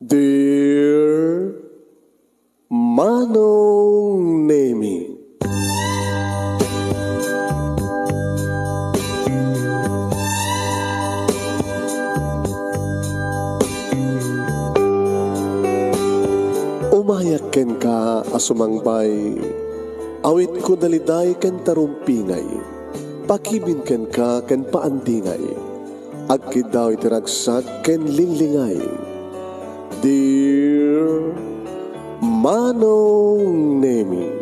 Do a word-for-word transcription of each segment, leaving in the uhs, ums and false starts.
Dear Manong Nemi. Umayak kenka a sumangbay, awitko daliday ken tarumpingay, pakibin kenka ken paandingay. Agkiddaw iti ragsak ken linglingay. Dear Manong Nemi,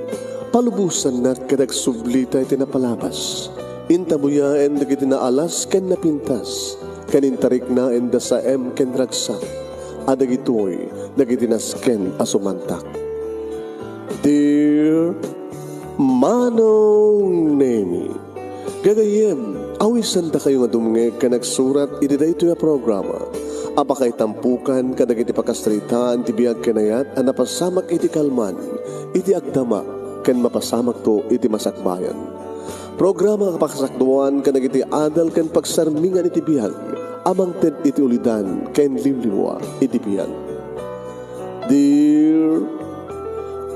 palubosannak ket agsublita iti napalabas. Intabuyaen dagiti naalas ken napintas, ken intariknaen da saem ken ragsak, a dagitoy dagiti nasken a sumantak. Dear Manong Nemi, gagayyem, awisandakayo nga dumngeg ken agsurat iti daytoy a programa a pakaitampokan kadagiti pakasaritaan ti biag ken ayat a napasamak iti kalman, iti agdama, ken mapasamakto iti masakbayan. Programa a pakasakduan kadagiti adal ken pagsarmingan iti biag a mangted iti ulidan ken liwliwa iti biag. Dear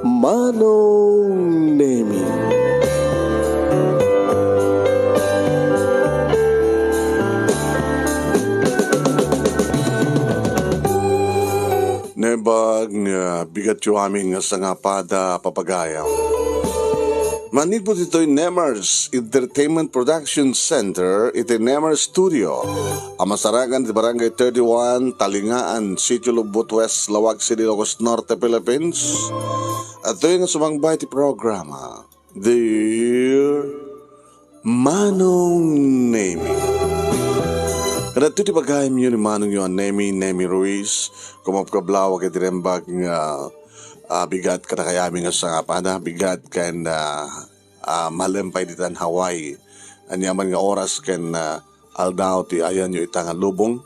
Manong Nemi. Naimbag nga bigatyo amin nga sangapada, papagayam. Manipud ditoy Nemars Entertainment Production Center iti Nemars Studio a masarakan iti Barangay thirty-one, Talingaan, Sitio Lubot West, Laoag City, Ilocos Norte, Philippines. Adtoy nga sumangbay ti programa, Dear Manong Nemi. Kadagitoy ti pagayamyo ni Manongyo a Nemi, Nemi Ruiz, kumapkablawak iti naimbag nga, ah, bigat kadakayamin nga sangapada, bigat ken, ah, ah, malem pay ditan Hawaii. Aniaman nga oras ken, ah, aldaw ti ayanyo ita nga lubong.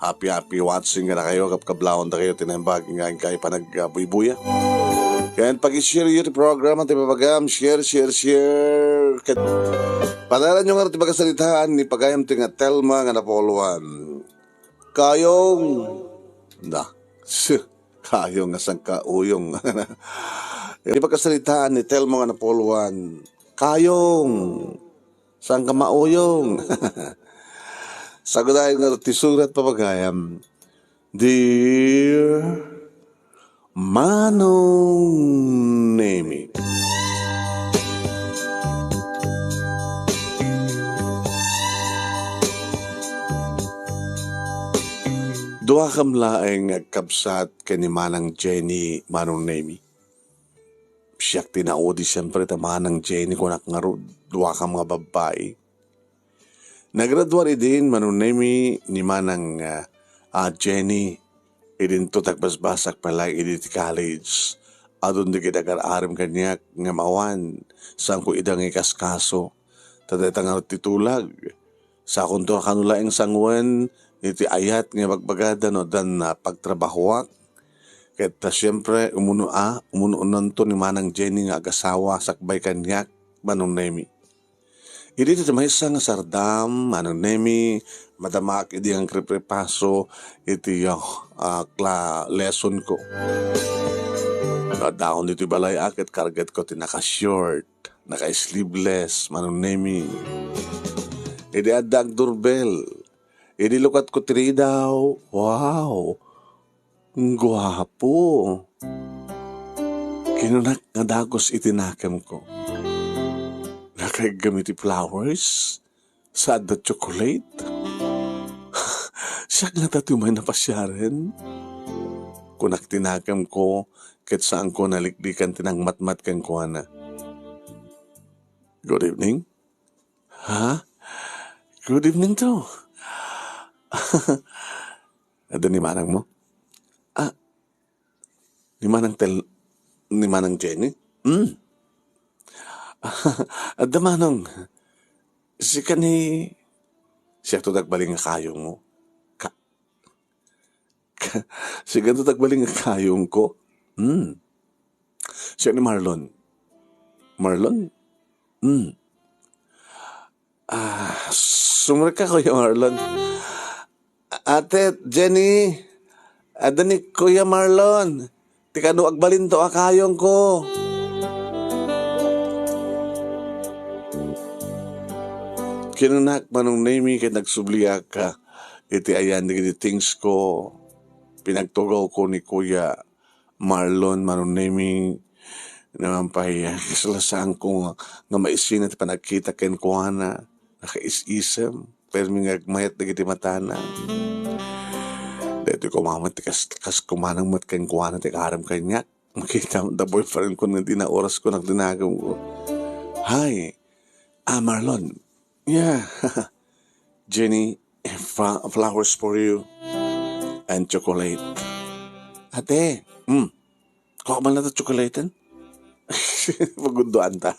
Happy, happy watching kadakayo, kabkablawandakayo ti naimbag nga inkay panag-, ah, buybuya. Ken pag-share yo ti programa ti Papagayam, share, share, share. Ket padalanyo nga ti pakasaritaan ni pagayam ti nga Telma nga Napoleon. Kayong. Da. Kayong nga sangkauyong. Ti pakasaritaan ni Telma nga Napoleon. Kayong. Sangka mauyong. Sagudayen nga ti surat, papagayam. Dear Manong Nemi. Duakam laeng nga agkabsat ken ni Manang Jenny, Manong Nemi. Siak ti naudi, siempre, ta Manang Jenny, kunak ngarud, duakam nga babbai. Nagraduar idin, Manong Nemi, ni Manang, ah, ah, Jenny. Idinto ti agbasbasak pay laeng idi ti college. Adun dagiti agar-arem kaniak ngem awan, saanko ida nga ikaskaso. Ta dayta ngarud ti tulag. Sakonto a kano laeng sangoen iti ayat nga ibagbagada no addan pagtrabahoak. Ket ta siempre, umuno a, umunoenanto ni Manang Jenny nga agasawa sakbay kaniak, Manong Nemi. Idi ti maysa nga sardam, Manong Nemi, madamaak idi nga agriprepaso iti, ah, kla-, lessonko. No addaon ditoy balay a ket kargetko ti naka-short, naka-sleeveless, Manong Nemi. Idi adda agdurbel, idi lukatko ti ridaw, wow! Guapo. Kinunak nga dagus iti nakemko. Nakaiggem iti flowers? Sa adda chocolate? Siak ngata ti umay napasiaren? Kunak ti nakemko, ket saanko naliklikan ti nangmatmat kenkuana. Good evening. Ha? Good evening to. Adda ni manangmo? Ah, ni Manang Tel-, ni Manang Jenny? Hmm. Adda manong. Sika ni, siak to dagbaling nga kayong mo. Ka-, Siganto ti agbalin nga kayongko. Hmm. Siak ni Marlon. Marlon? Hmm. Ah, sumrekka, Kuya Marlon. Ate, Jenny. Adda ni Kuya Marlon. Ti kano agbalinto a kayongko. Kinunnak, Manong Nemi, ket nagsubliak, ah, iti ayan dagiti things ko. Pinagtugawko ni Kuya Marlon, Manong Nemi. Naman pay, ah, kasla saanko nga, nga maisina ti panagkita kenkuana. Nakaisisem. Permi nga agmayat dagiti matana. Daytoy koma met ti kas, kas kumanang met kenkuana ti aram kaniak. Makita met da boyfriend ko nga dina oras ko nagdinagam ko. Hi. Ah, Marlon. Yeah. Jenny, fa-, flowers for you. And chocolate. Ate, mm. Kuha man lang ta chocolate, eh. Paguddoan ta.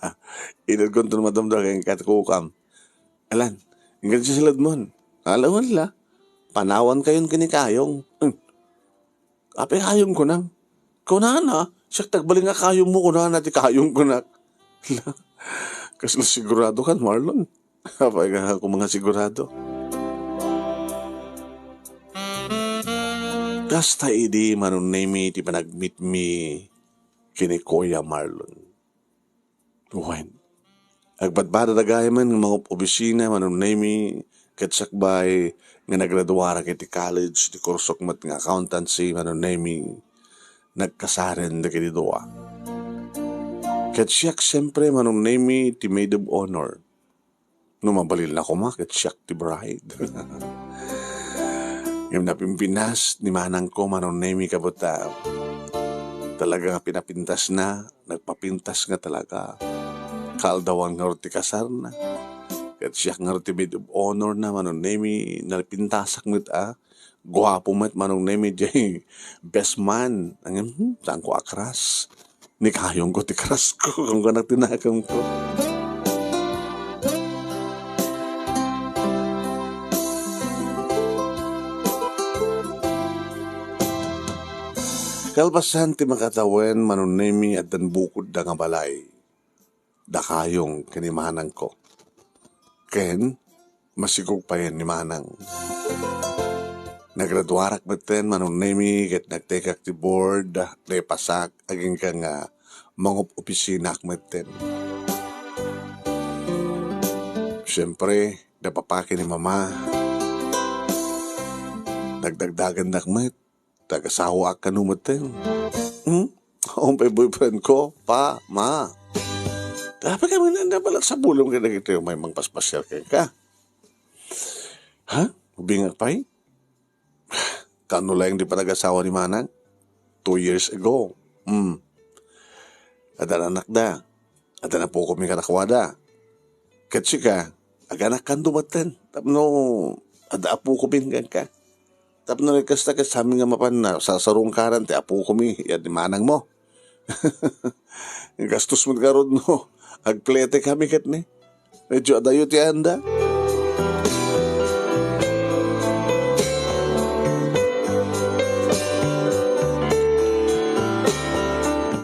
Inod ko ito madamdam kay kat kukam. Alan, inggan siya sila Edmond. Alawan la. Panawan kayon kini kayong. Hmm. Apay kayong kunam. Kunana, siya tagbaling nga kayong mo, kunana ti kayong kunak. Kasla sigurado kan, Marlon. Apay nga ako mga sigurado. Kasta idi Manong Nemi ti panagmitmi kini Kuya Marlon. Wen, agbadbada da gayamen nga mangup-obisina, Manong Nemi, ket sakbay nga nagraduarak iti college, ti kursok met nga accountancy, Manong Nemi, nagkasaren dagiti dua. Ket siak, siempre, Manong Nemi, ti maid of honor. No mabalin la koma, ket siak ti bride. Ngem napimpinas ni manangko, Manong Nemi, kabutta. Talaga nga pinapintasna, nagpapintas nga talaga. Kaaldawan ngarud ti kasarna. Ket siak ngarud ti maid of honor na, Manong Nemi, napintasak met a. Guapo met, Manong Nemi, jay best man. Ngem, hmm, saanko a crush. Ni kayongko ti crush ko, kung kanak tinakam ko. Kalpasan ti makatawen, Manong Nemi, addan bukodda nga balay. Dakayong ken ni manangko. Ken, masigog payen ni manang. Nagraduarak metten, Manong Nemi, ket nagtekak ti board, naipasak, agingga nga mangup-opisinak metten. Siempre, napapaki ni Mama. Nagdagdagannak met, tagasawaak kano metten. Hmm? Awan pay boyfriend ko, pa, ma. Dapat kami na nabalak sa bulong kay dagiti umay mangpaspasiar kenka. Ha? Bingak pay? Kano laeng di panagasawa ni Manang? Two years ago. Hmm. Adda anakda. Adda apukomi kadakuada. Ket sika, aganakkan dumaten. Tapno, adda apukomi kenka. Tapno kasta ket sami nga mapan na, sasarungkaran ti apukomi, yan ni manangmo. Gastos met garud no, agplete kami ket ni. Medyo adayo ti anda.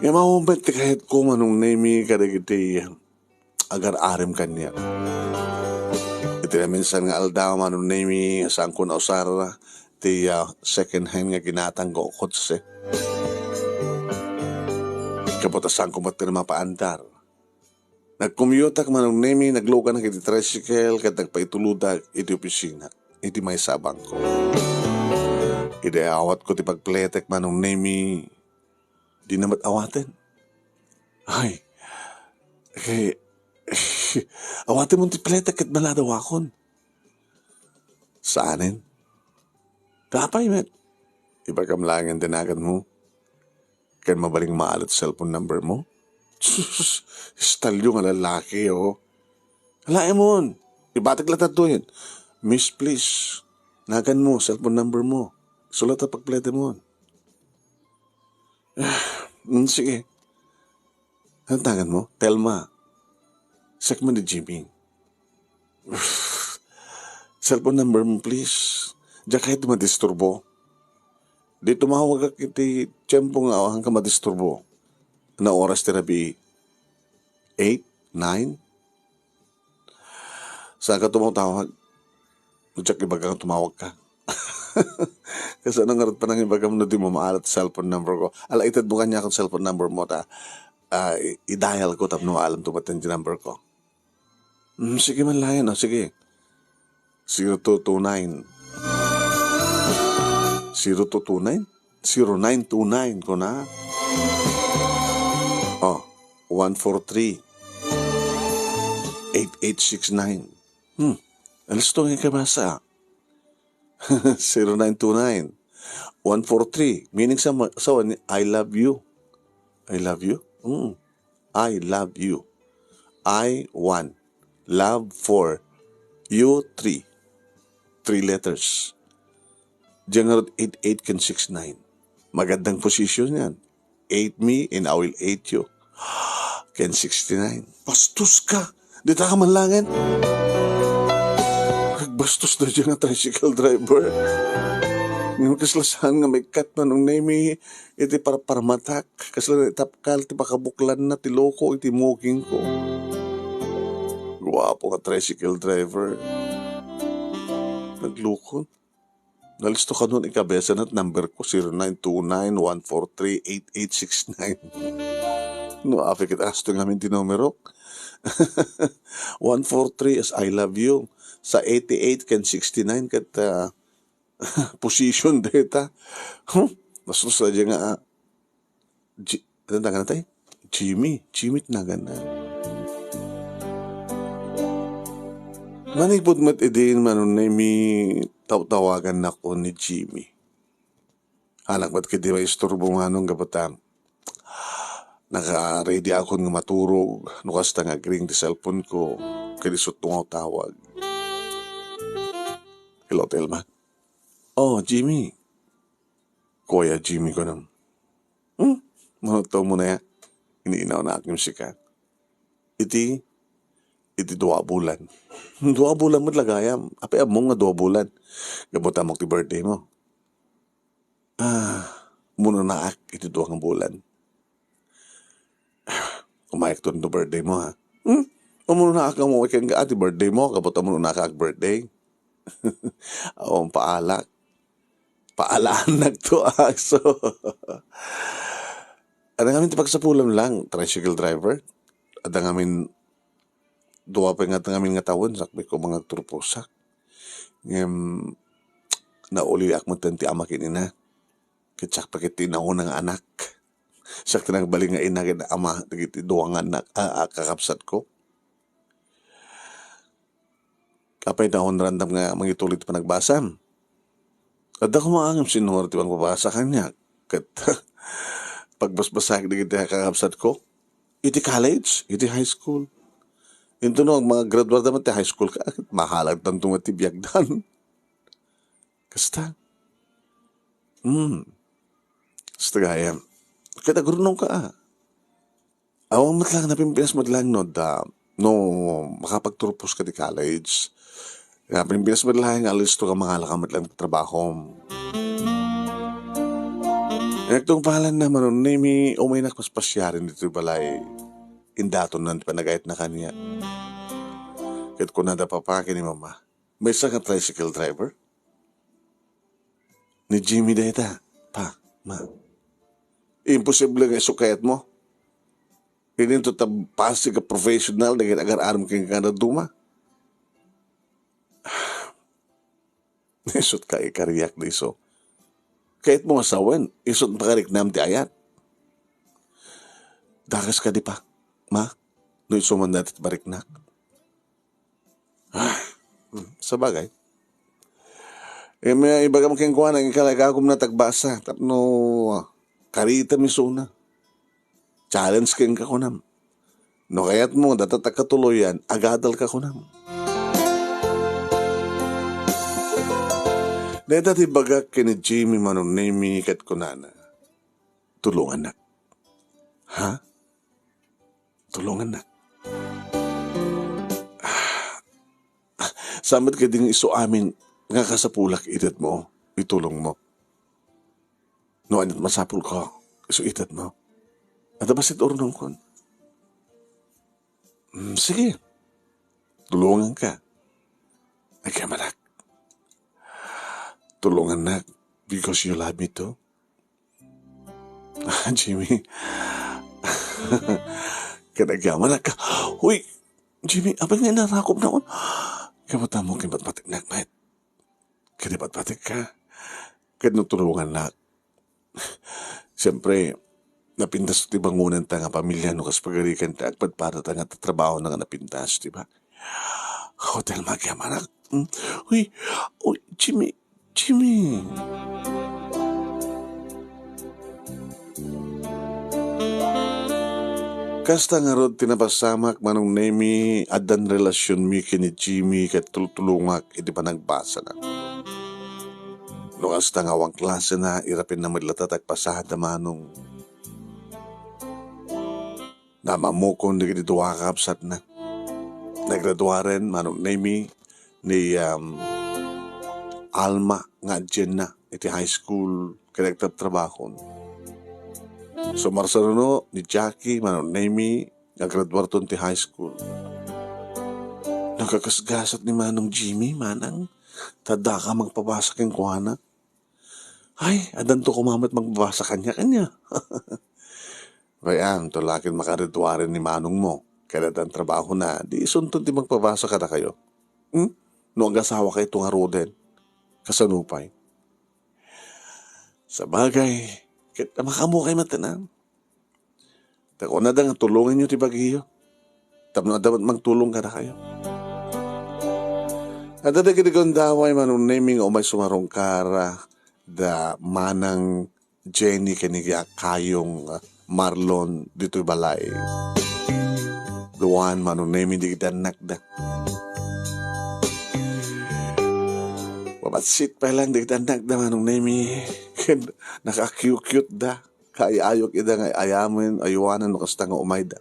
Nga maumpet ti kayatko, Manong Nemi, kadagiti agar-arem kaniak. Iti naminsan nga aldaw, Manong Nemi, saanko nausar ti, ah, second hand nga ginatang nga kotse. Kabutasanko met ti mapaandar. Nagkumyutak, Manong Nemi, nagluganak iti tricycle ket nagpaitulodak iti opisina, iti maysa a bangko. Idi awatko ti pagpletek, Manong Nemi, di na met awaten. Ay, kay, awaten mo ti pletek ket maladawakon. Saanen? Apay met. Ibagam laeng ti naganmo. Ken mabaling maalat cellphone number mo? Sus, istalyo nga lalaki, oh. Alaemon, ibatek la tadtoyen. Miss, please, naganmo, cellphone number mo. Sulat a pagpletemon. Ah, mm, sige. Ano naganmo? Telma. Siak man ni Jimmy. Cellphone number mo, please. Diak kayat madisturbo. Di tumawagak iti tiempo nga awan ka madisturbo. Na oras ti rabii? Eight? Nine? Saan ka tumatawag? Diak ibaga nga tumawag ka. Kasano ngarud panangibagam no dimo maalam ti cellphone number ko? Ala, itedmo kaniak ti cellphone number mo ta, ah, i-, i-dial ko tapno alam to batten ti number ko. Mm, sige man laeng, o, sige. Zero two two nine. Zero two two nine? Zero nine two nine, kuna. O, one four three, eight eight six nine. Hmm, alas to nga kabasa. Zero nine two nine, one four three. Meaning sa, sa, "I love you." I love you? Mm. I love you. I one. Love four. You three. Three letters. Diyan ngarud eight eight ken six nine. Magandang position yan. Eight me and I will eight you. Ken sixty-nine. Bastos ka! Dita ka man laeng? Nagbastos daydiay nga tricycle driver. Ngem kasla saan nga maikkat, Manong Nemi, iti parparmatak. Kasla naitapkal ti pakabuklanna ti loko iti mugingko. Guapo nga tricycle driver. Naglukon. Nalisto kanon ikabesana ti number ko, zero nine two nine one four three eight eight six nine. No, apay ket asto ngamin ti numerok. One four three is "I love you." Sa eighty-eight ken sixty-nine ket, ah, position dayta. Huh? Bastos daydiay nga, ah, Ji-, ano nagan tayo? Jimmy. Jimmy ti nagan na. Manipud met idin, Manong Nemi, tawtawagannak ni Jimmy. Anak met ket di maisturbo, Manong, gapu ta naka-ready akon nga maturog. No kasta nga agring ti cellphone ko, ket isu ti nga tawag. Hello, Telma. Oh, Jimmy. Kuya Jimmy, kunam. Hmm? Manunotto mo na ya? Iniinaw na akim sika. Iti, iti dua a bulan. Dua a bulan met la gayam. Apay ammom nga dua a bulan? Gapu ta ammok ti birthday mo. Ah, umunaak iti dua nga bulan. Umayakto no birthday mo, ha? Hmm? Umunaak nga umayakka iti birthday mo, gapu ta umunaak birthday. Awan paalak. Paalaannakto, aso. Adda ngamin ti pagsapulam lang, tricycle driver. Adda ngamin dua pay nga, adda ngamin nga tawen, sakbay ko mangagturposak. Ngem, nauliak met ti ama ken ina. Ket siak pay ket ti nauna nga anak. Siak ti nagbalin nga ina ken ama dagiti dua nga anak, a, a, kakabsatko. Apay ta, awan randam nga mangituloy ti panagbasam. Adda koma ngem sinuar ti pangbabasa kaniak. Ket pagbasbasaek dagiti kakabsatko, iti college, iti high school. Inton no, agmangagraduar da met ti high school ka, ket mahalagdanto met ti biagdan. Kasta. Hmm. Kasta gayam. Ket agurnongka, a. Awan met lang, napimpinas met lang no, da, no makapagturpos ka ti college. Napimpinas met lang nga listo ka, mangalaka met lang ti trabahom. Nagtungpalan na, Manong Nemi, umaynak paspasiaren ditoy balay. Indaton nan ti panagayatna kaniak. Ket kunada, Papa, ken ni Mama, maysa nga tricycle driver? Ni Jimmy dayta, Pa, Ma. Imposible nga isu kayatmo. Idinto ta pasig a professional dagiti agar-aram kenka nga dadduma. Isut ka ikariak da isu. Kayatmo nga sawen, isut pakariknam ti ayat. Dakes kadi, Pa, Ma, no isu man dayta ti pariknak. Ah, hmm, sabagay. Em, ibagam kenkuana, inka la igagumna ti agbasa tapno karitem isuna. Challenge kenka, kunam. No kayatmo nga dayta ti katuloyan, agadalka, kunam. Dayta ti ibagak ken ni Jimmy, Manong Nemi, ket kunana, "Tulongannak." Ha? Tulongannak. Saan met kadi nga isu amin nga kasapulak, itedmo, itulongmo. No ania't masapulko, isu itedmo. Adda bassit urnongkon. Mm, sige. Tulonganka. Agyaman, anak. Tulongannak. Because you love me too? Ah, Jimmy. Ket agyamanak ka. Uy, Jimmy, apay nga inarakop na on? Kamatamo ket patpatiknak met. Ket ipatpatik ka. Ket no tulongannak. Siyempre, napintas ti bangonan ta nga pamilya no kas pagarigan ta agpadpada ta nga tatrabaho na nga napintas, di ba? Hotel, magyamanak. Mm. Uy, uy, Jimmy, Jimmy. Kasta ngarud ti napasamak, Manong Nemi, addan relasionmi ken ni Jimmy ket tultulongak iti panagbasana. No kasta nga awan klasena, irapenna met latta ti agpasada, Manong. Naammamokon dagiti dua a kabsatna. Nagraduaren, Manong Nemi, ni, um, Alma nga adienna iti high school ket nagtrabtrabahon. Sumarsaruno ni Jackie, Manong Nemi, nga graduarton ti high school. Nakagasgasat ni Manong Jimmy, Manang, ta daka mangpabasa kenkuana. Ay, addanto koma met magbabasa kaniak, ania. Kayat, tulaken makagraduaren ni manongmo, ket addan trabahona, di isunton ti magpabasa kadakayo. Hmm? No agasawakayto ngaruden, kasano pay? Sabagay, ket makaammo kay met, a. Ta kunada nga tulonganyo ti bagiyo. Tapno adda met mangtulong kadakayo. Adda dagiti gundaway, Manong Nemi, nga umay sumarungkar da Manang Jenny ken ni Kayong, ah, Marlon ditoy balay. Duan, Manong Nemi, dagiti annakda. Mabatsit pay lang dagiti annakda, Manong Nemi. Ken naka-cute-cute da. Kaay-ayok ida nga ayamen, aywanen no kasta nga umayda.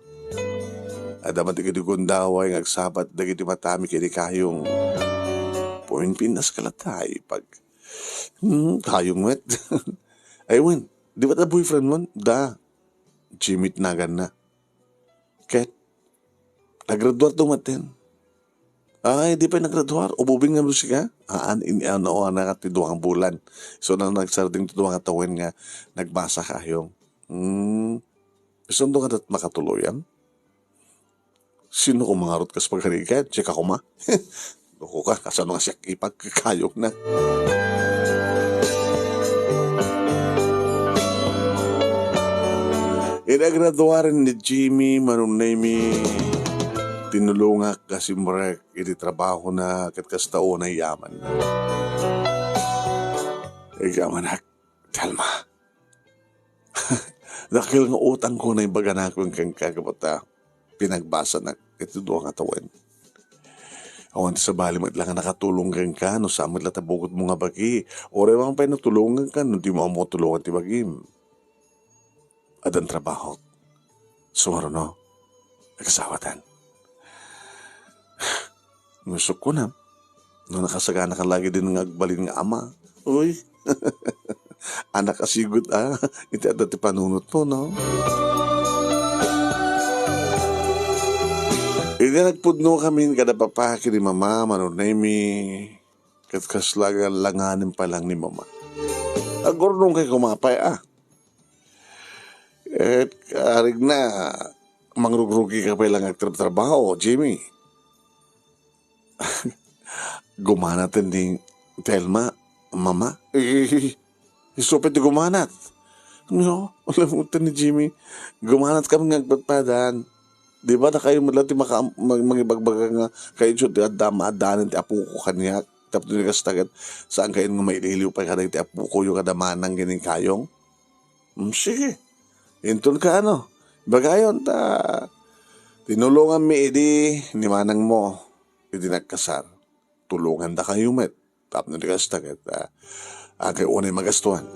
Adda met dagiti gundaway nga agsabat dagiti matami ken ni Kayong. Puminpinnaska latta, ay pag-, hmm, Kayong met. Ay wen, di ba ta boyfriend mon? Da. Jimmy ti naganna. Ket, nagraduar to maten. Ay, di pay nagraduar? Ububing nga musika? Aan, in-, ano, anak ti dua nga bulan. So, na nagsardeng ti dua nga tawen nga nagbasa kayo. Hmm. Isunto nga dat makatuloyan? Sino ko mangarot kas pagarigan? Check ako ma. Loko ka, kasano nga siak ipagkakayog na? Inagraduaren ni Jimmy, Manong Nemi, tinulongak nga simrek iti trabaho na ket kasta unay yaman. Igamanak, Telma. Dakkel nga utangko nga ibaganakon kenka, gapu ta pinagbasanak iti dua nga tawen. Awan ti sabali met la nga nakatulong kenka no saan met la ta bugotmo nga bagi. Uray man pay natulonganka no dimo ammo tulongan ti bagim. Addan trabahok. Sumaruno. Nagasawaten. Ngusok ko na. No nakasagana ka lagi din nga agbalin nga ama. Uy. Anak a sigud, a. Iti adda ti panunot mo, no? Idi nagpudno kami kada papa ken ni mama, Manong Nemi, ket kasla nga langanen pa lang ni mama. Agurnong kay kumapay, a. Et arigna, mangrugrugi ka pay lang agtrabtrabaho, Jimmy. Gumanaten ni Telma, Mama. Eh, isu pay ti gumanat. No, alam mo ni Jimmy, gumanat kami nga agpadpadan. Di ba, dakayo met la ti maka-, mag-, mangibagbaga nga kayo ti adda maaddanen ti apoko kaniak. Tapno di kasta ket, saan kayo nga maililiw pay kadagiti apokoyo kada manang ken ni Kayong? Mm, sige. Inton ka, ano, bagayon ta tinulonganmi idi ni manangmo idi nagkasar. Tulongandakayo met. Tapno di kasta ket, a, agay unay magastuan.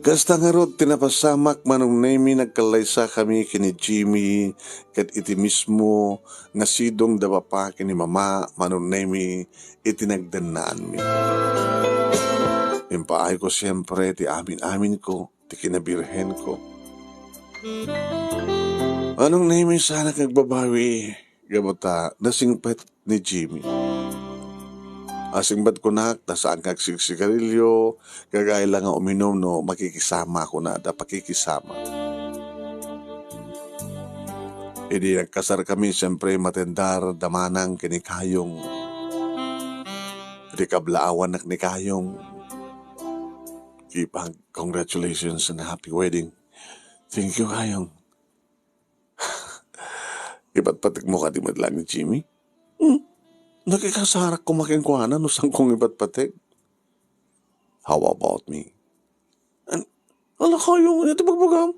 Kasta ngarud ti napasamak, Manong Nemi, nagkallaysa kami ken ni Jimmy, ket iti mismo nga sidong da papa ken ni mama, Manong Nemi, iti nagdannaanmi. Impaayko siempre ti amin-aminko, ti kinabirhenko. Manong Nemi, saanak nga agbabawi, gapu ta nasingpet ni Jimmy. Asingbat kunak, ta saanka agsigsigarilio, gagayyem la nga uminum no makikisama, kunada, pakikisama. Idi nagkasarkami, siyempre, matendar da manang ken ni Kayong. Idi kablaawannak ni Kayong. Ipag, congratulations and happy wedding. Thank you, Kayong. Ipatpategmo kadi met laeng ni Jimmy? Hmm. Nakikasarak koma kenkuana no saan kong ipatpateg. How about me? An-, ala, Kayong, ania ti bagbagam?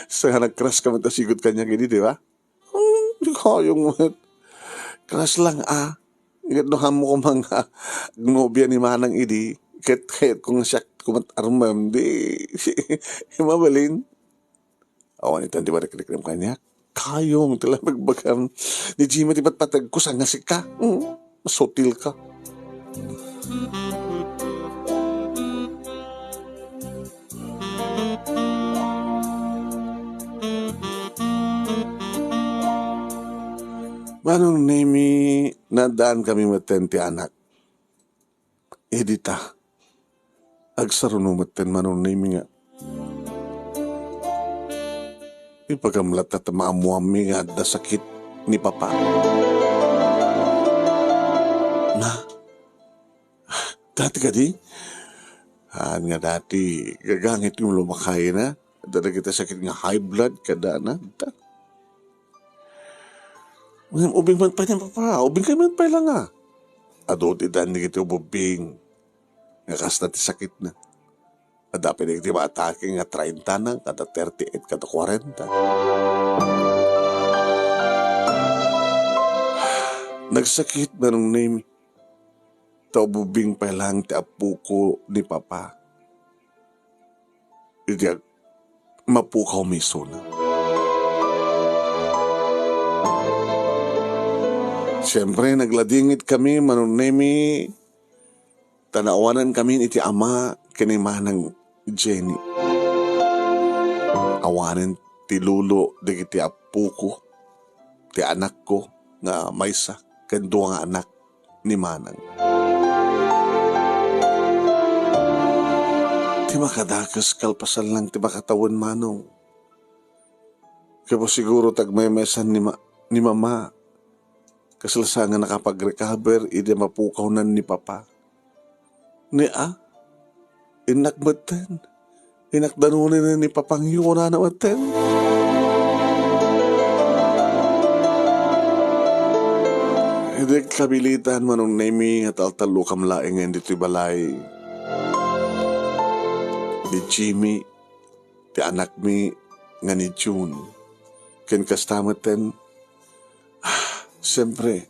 Sa nga nag-crush ka met a sigud kaniak idi, di ba? Hmm, di Kayong met. Crush lang, ah. Ket no ammo koma nga agnobia ni manang idi, ket kayat ko nga siak koma ti armem, di, mabalin. Awan itan ti marikrikrem kaniak. Kayong, ti la bagbagam. Ni Jimmy ti patpategko, saan nga sika. Hmm, masutil ka. Manong Nemi, nadaan kami metten ti anak. Idi ta, agsaruno metten Manong Nemi nga, ipagamlat ta maammoanmi nga adda sakit ni Papa. Na, dati kadi? Haan nga dati, gagangit nga lumakayna. Adda dagiti sakit nga high blood, kada na, adda. Ngem ubing man pay ni Papa, ubing kay man pay la nga. Adu ti dan dagiti ububing nga kasta ti sakitna. Adda pay dagiti maatake nga treinta na, kada thirty-eight, kada kwarenta. Nagsakit Manong Nemi. Ta ububing pay laeng ti apoko ni Papa. Idi ag-, mapukawmi isuna. Siempre, nagladingit kami, Manong Nemi, ta naawanan kami iti ama ken ni Manang Jenny. Awanen ti lolo dagiti apoko, ti anakko nga maysa, ken dua nga anak ni Manang. Ti makadakes kalpasan lang ti makatawen, Manong. Kamo siguro ti agmaymaysan ni ma-, ni Mama. Kasla sa nga nakapag-recover idi mapukawnan ni Papa. Ni a, innak metten. Innak danonay ni Papangyo, kunana metten. Idi kabilitan, Manong Nemi, nga taltallokam laeng nga ditoy balay. Ni Jimmy, ti anakmi nga ni June. Ken kasta metten, ah, siyempre,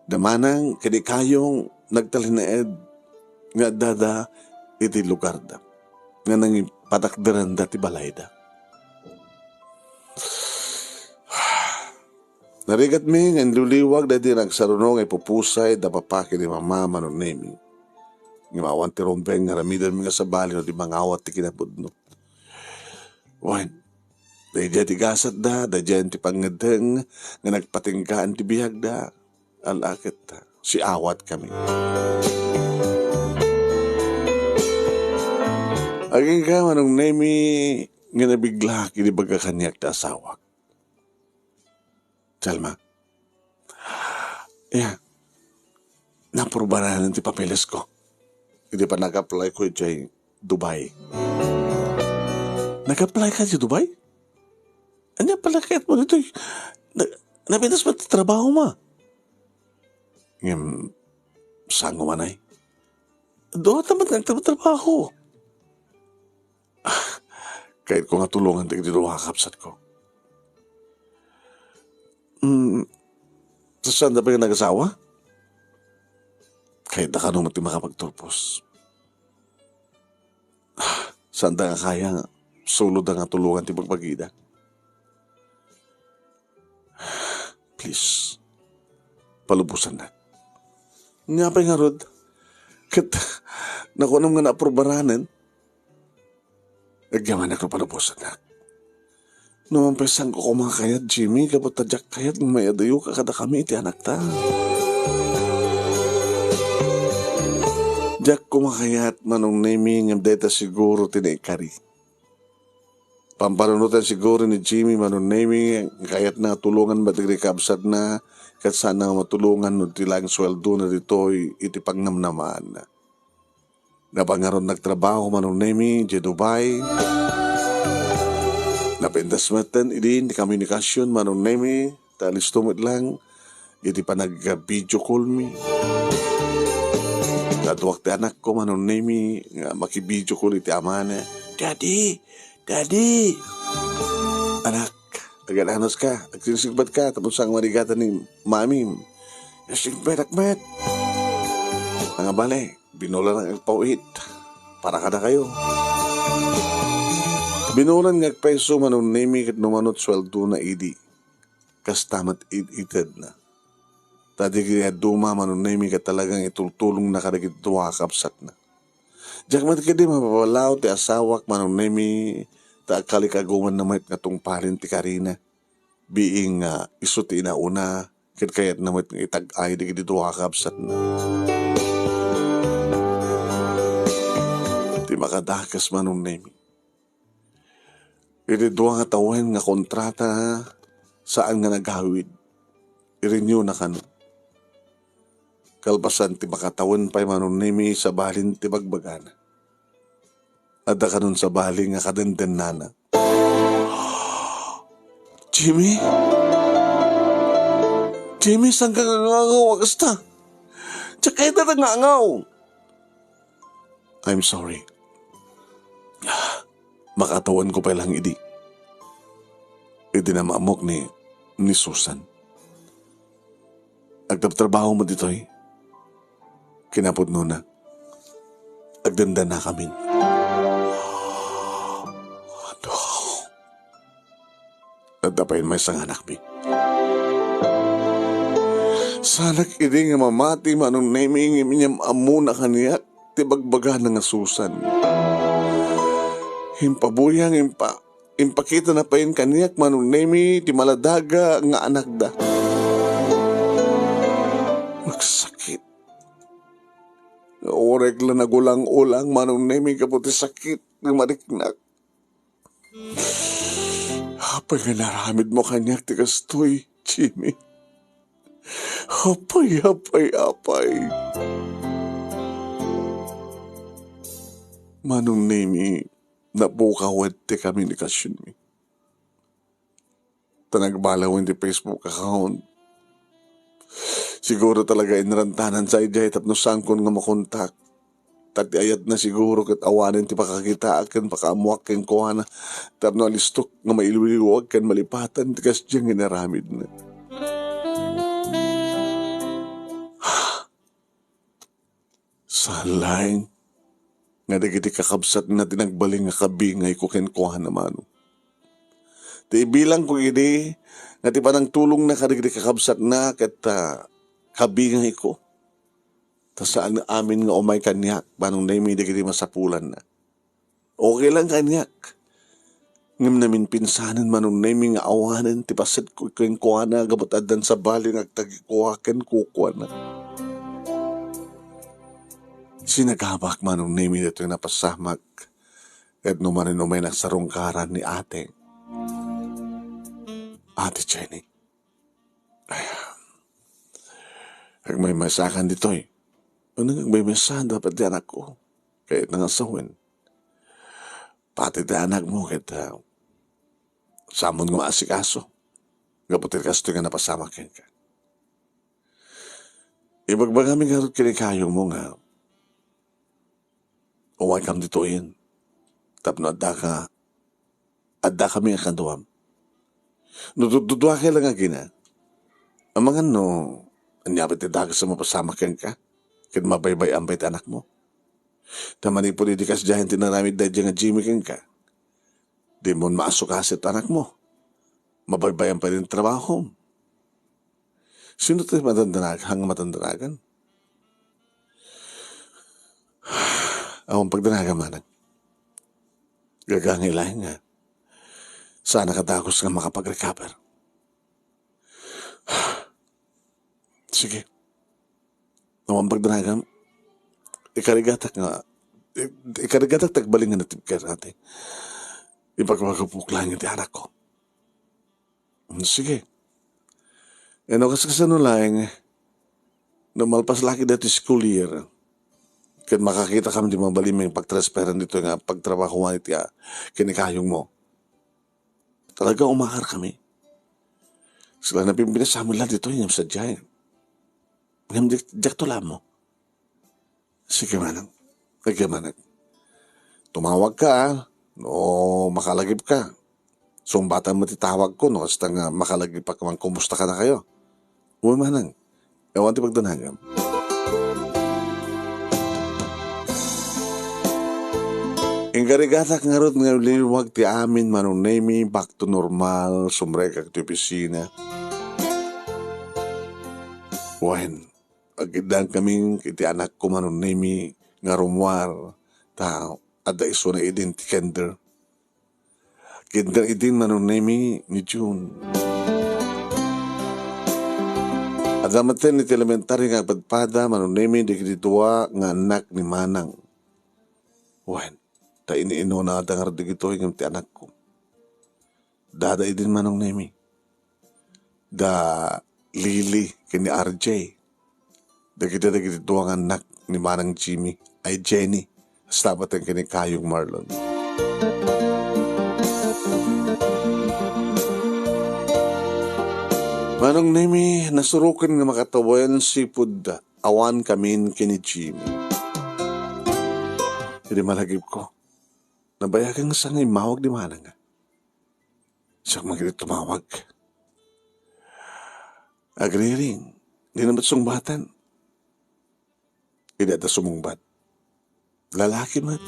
da Manang ken ni Kayong nagtalinaed nga addada iti lugarda, nga nangipatakderanda ti balayda. Narigatmi nga inliwliwag daydi nagsaruno nga ipupusay da Papa ken ni Mama Manong Nemi. Ngem awan ti rumbeng nga aramidenmi nga sabali no di mangawat ti kinapudno. Wen, daydiay ti gasatda, daydiay ti pangngeddeng nga nagpatinggaan ti biagda. Ala ket siawat kami. Agingga, Manong Nemi, nga nabiglak idi ibagak kaniak ti asawak. Telma. Ya. Naaprubanan ti papeles ko. Idi pa nag-apply ko idiay Dubai. Nag-apply ka idiay Dubai? Ania pala kayat mo ditoy? Na, nabinas met ti trabaho mo? Ngem, saan nga manay? Dua ta met nga agtrabaho. Kayat ko nga tulongan dagiti dua nga kabsat ko. Mm, saan da pay nga nagasawa? Kayat da kano met ti makapagturpos. Saan da nga kaya nga solo da nga tulongan ti bagbagida? Please, palubosannak. Nia pay ngarud, ket nakuanam nga naaprubaran. Agyamanak no palubosannak. No man pay, saanko koma kayat, Jimmy, gapu ta diak kayat nga maiadayoka kadakami iti anakta. Diak koma kayat, Manong Nemi, ngem dayta siguro ti naikari. Pampanunotan siguro ni Jimmy, Manong Nemi, nga kayatna nga tulongan met dagiti kabsatna, ket saanna nga matulongan no di laeng suweldona ditoy iti pangnamnamaanna. Napan ngarud nagtrabaho, Manong Nemi, idiay Dubai. Napintas metten idi ti komunikasion, Manong Nemi, ta listo met lang iti panag-video call mi. Kaduak ti anakko, Manong Nemi, nga maki-video call iti amana. "Daddy! Daddy!" "Anak, agananos ka, agsingsingbat ka, tapno saan nga marigatan ni Mami. Singbatak met." Nga bale, binulan nga agpawit para kadakayo. Binulan nga agpayso, Manong Nemi, ket no manut suweldona idi. Kasta met it-itedna. Ta dagiti dadduma, Manong Nemi, ket talagang itultulongna kadagiti dua a kabsatna. Diak met ketdi mapaballaaw ti asawak, Manong Nemi, ta agkalikagumanna met nga tungpalen ti karina. Biing nga isu ti inauna, ket kayatna met nga itag-ay dagiti dua a kabsatna. Ti makadakes, Manong Nemi, iti dua nga tawen nga kontrata, saan nga nagawid. I-renew na kano. Kalpasan ti makatawen pay, Manong Nemi, sabalin ti bagbagana. Adda kanon sabali nga kadendennana. "Jimmy? Jimmy, saanka nga ngangaw a kasta? Diak kayat dayta nga ngangaw." "I'm sorry. Makatawenko pay lang idi." Idi namaamok ni, ni Susan. Agtabtrabaho met ditoy. Kinapudnona, agdendennakamin. Adda pay maysa nga anakmi. Saanak idi nga mamati, Manong Nemi, ngem inyam-ammona kaniak ti bagbagana nga Susan. Impabuyang, impa-, impakitana payen kaniak, Manong Nemi, ti maladaga nga anakda. Nagsakit. Nga uray la nagulang-ulang, Manong Nemi, gapu ti sakit nga mariknak. Apay nga inaramidmo kaniak ti kastoy, Jimmy? Apay, apay, apay. Manong Nemi, napukaw ti komunikasionmi. Ta nagbalawen ti Facebook account. Siguro talaga inrantanan sa idiay tapno saankon nga makontak. Ta ti ayatna siguro ket awanen ti pakakitaak ken pakaammoak kenkuana tapno alistok nga mailiwliwag ken malipatan ti kasdiay nga inaramidna. Saan laeng nga dagiti kakabsatna ti nagbalin nga kabingayko kenkuana, Manong. Ti ibilangko idi nga ti panangtulongna kadagiti kakabsatna ket, ah, kabingayko. Ta saan amin nga umay kaniak, Manong Nemi, dagiti masapulanna. Okay lang kaniak. Ngem naminpinsanen, Manong Nemi, nga awanen ti pasetko kenkuana gapu ta addan sabali nga agtagikua kenkuana. Sinagabak, Manong Nemi, daytoy napasamak. Ket no manen umay nagsarungkaran ni ate. Ate Jenny. Ay, agmaymaysakan ditoy. Unay agmaymaysa, dapat ti anakko. Kayatna nga sawen. Pati ti anakmo ket, ah, saanmo nga maasikaso. Gapu ti kastoy nga napasamak kenka. Ibagbagami ngarud ken ni kayomo nga umaykam ditoyen. Tapno addaka, addakami a kaduam. No dudduduakay lang a gina, amangan no ania pay ti dakes a mapasamak kenka, ket mabaybay-am pay ti anakmo. Ta manipud idi kasdiayen ti inaramid daydiay nga Jimmy kenka, dimon maasukasi ti anakmo. Mabaybay-am pay ti trabahom. Sino ti madandanag-, nga madandanagan? Awan pagdanagan, manang. Gagangay laeng nga Saan a kadagus nga makapag-recover. Sige. Awan pagdanagam. Ikarigatak nga, i-, ikarigatak ti agbalin nga natibker, ate. Ipagpagupok laeng iti anakko. Sige. Wenno, kaskasano laeng, no malpas la ketdi ti school year, ket makakitakam ti mabalin nga pagtransferan ditoy nga pagtrabahoan iti, ah, ken ni kayongmo. Talaga, umakarkami. Sika, napimpinasam la ditoy ngem sadiay. Ngem di-, diakto la ammo. Sige, manang. Sige, manang. Tumawagka, a, no makalagipka. Sungbatam met ti tawagko, no kasta nga makalagipka, mangkumusta kadakayo. Uy, manang. Awan ti pagdanagam. Inkarigatak ngarud nga liwag ti amin, Manong Nemi, back to normal, sumrekak ti opisina. Wen, agiddaankamin iti anakko, Manong Nemi, nga rummuar, ta adda isuna idin ti kinder. Kinder idin, Manong Nemi, ni June. Adda metten iti elementary nga agpadpada, Manong Nemi, dagiti dua nga annak ni Manang. Wen, ta iniinuna adda ngarud dagitoy ngem ti anakko. Dada idin, Manong Nemi. Da Lily ken ni R J. Dagiti, dagiti dua nga annak ni Manang Jimmy, ay Jenny, kasta met ken ni Kayong Marlon. Manong Nemi, nasuroken nga makatawen sipud awankamin ken ni Jimmy. Idi malagipko, nabayagan sa nga immawag ni Manang. Siak man iti tumawag. Agriring, dina met sungbatan. Idi adda sumungbat, lalaki met.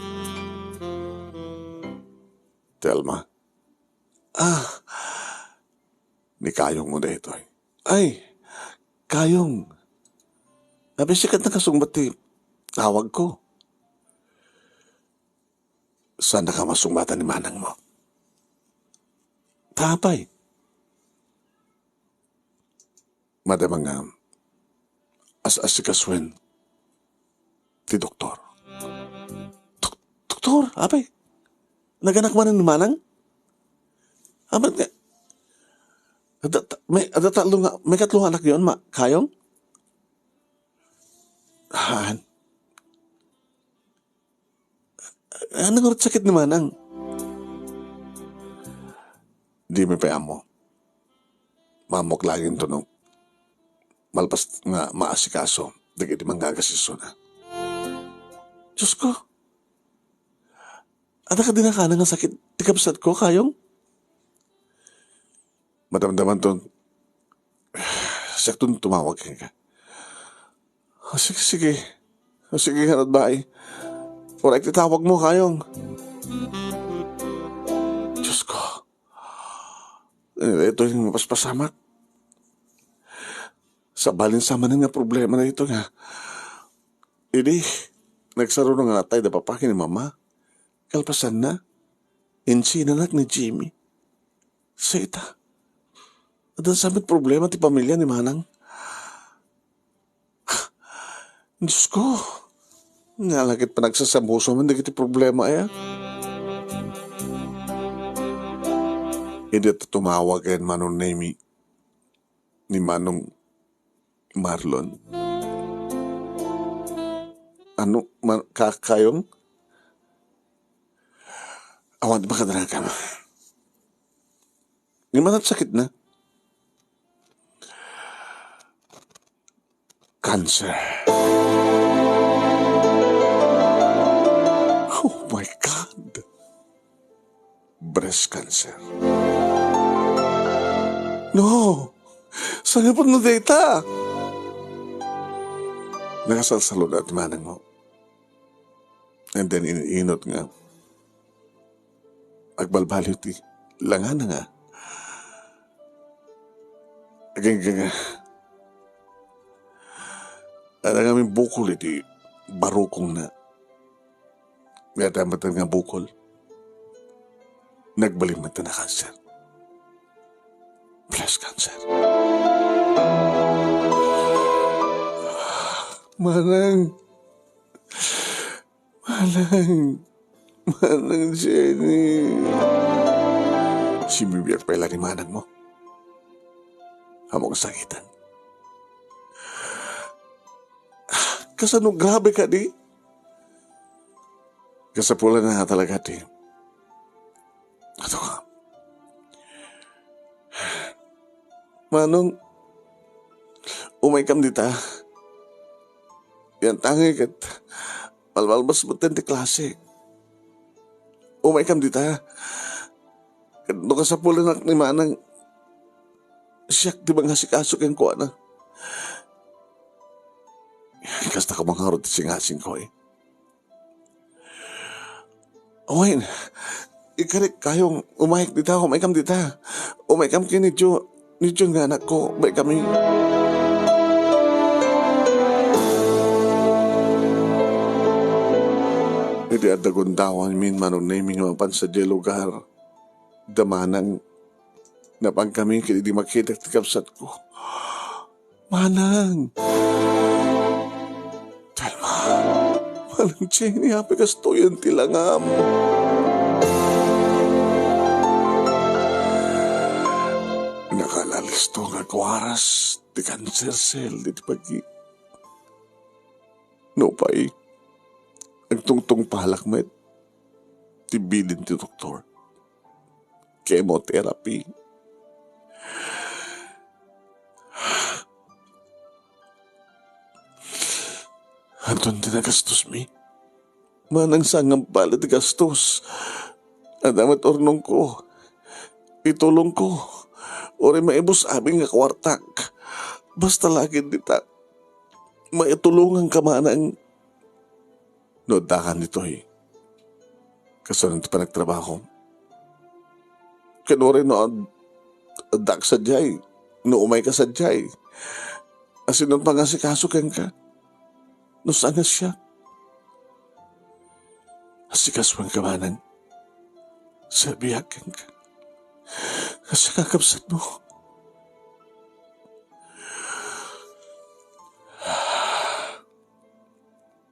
Telma. Ah, ni Kayong mo daytoy. Ay, Kayong. Apay, sika ket nakasungbat ti tawagko. Saannaka masungbatan ni manangmo? Apay? Madama nga as-asikasuen ti doktor. Dok-, doktor, apay? Naganak manen ni manang? Amat nga, adda ta-, may, adda tallo nga, may katlo nga anakyo, ma-, Kayong? Haan. Ania ngarud sakit ni manang? Dimi pay ammo. Maammok laeng intono malpas nga maasikaso dagiti mangngaagas isuna. Diosko! Adda kadi nakaana nga sakit ti kabsatko, Kayong? Madamdamanton, siakton tumawag kenka. O, sige, sige. O, sige, ngarud, bye. Uray ti tawagmo, Kayong. Diosko. Ania daytoy nga mapaspasamak? Sabali sa manen nga problema daytoy nga idi nagsarona nga natay da papa ken ni mama, kalpasanna, insinanak ni Jimmy. Sa ita, adda sa met problema ti pamilia ni manang. Diosko, ania la ket panagsasamusamen dagiti problema aya? Idi ta tumawag ken Manong Nemi ni Manong Marlon. Ano, ma-, ka-, Kayong? Awan ti makadaragam. Ngem ania ti sakitna? Cancer. Oh my God! Breast cancer. No! Sangapulo no dayta! Nakasalsalud ti manangmo. And then, in-inot nga agbalbaliw ti langana nga agingga nga adda ngamin bukol iti barukongna. Nga adda met nga bukol, nagbalin met a nakanser. breast cancer. Manang, Manang, Manang Jenny. Simibirok pay la ni manang mo. Ammok a sakitan. Kasano, grabe kadi? Kasapulan na talaga ti. Ato ka. Manong, umaykam dita. Yan tangay ket malmalbas metten ti klase. Umaykam dita. Ket no kasapulanak ni Manang, siak ti mangasikaso kenkuana. Kasta ko mangarod ti singasingko, eh. Wen, ikarik kayong umayk dita, umaykam dita. Umaykam ken ni Jo, ni Jun nga anakko, umaykami. Idi adda gundawanmi ni Manong Nemy nga mapan sadiay lugar, da Manang, napangkami ket idi makitak ti kabsatko. Manang! Telma! Manang Jenny, apay kastoyen ti langam? Nakalalisto nga agwaras ti cancer cell iti pagi. Nupay, agtungtungpalak met ti bilin ti doktor. Chemotherapy. Anton ti nagastosmi? Manang sangam pala ti gastos. Adda met urnongko, itulongko, uray maibus amin nga kuartak. Basta la ket dita, maitulonganka, Manang. No addakan ditoy, kasano ti panagtrabaho? Ken uray no ad-, addak sadiay, no umayka sadiay, asino ti pangasikaso kenka? No saan nga siak? Asikasuenka, Manang. Serbiak kenka. Kasano a kabsatmo?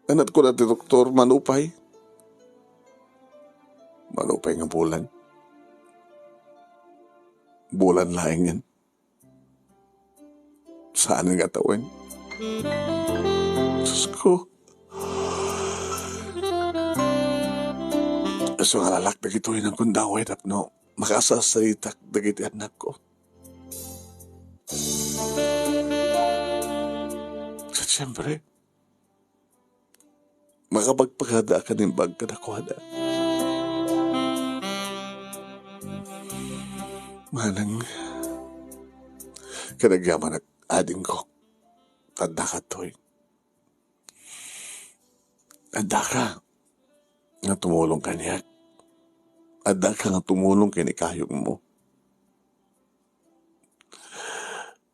Ket kuna ti doktor, manupay. Manupay nga bulan. Bulan laengen. Saan nga tawen. Diosko. Isu nga alalak dagitoy nga gundaway tapno makasarsaritak dagiti annakko. Ket siempre, makapagpakada a kanimbag kadakuada. Manang, ket agyamanak, adingko, ta addaka ditoy. Addaka nga tumulong kaniak. Addaka nga tumulong ken ni kayongmo.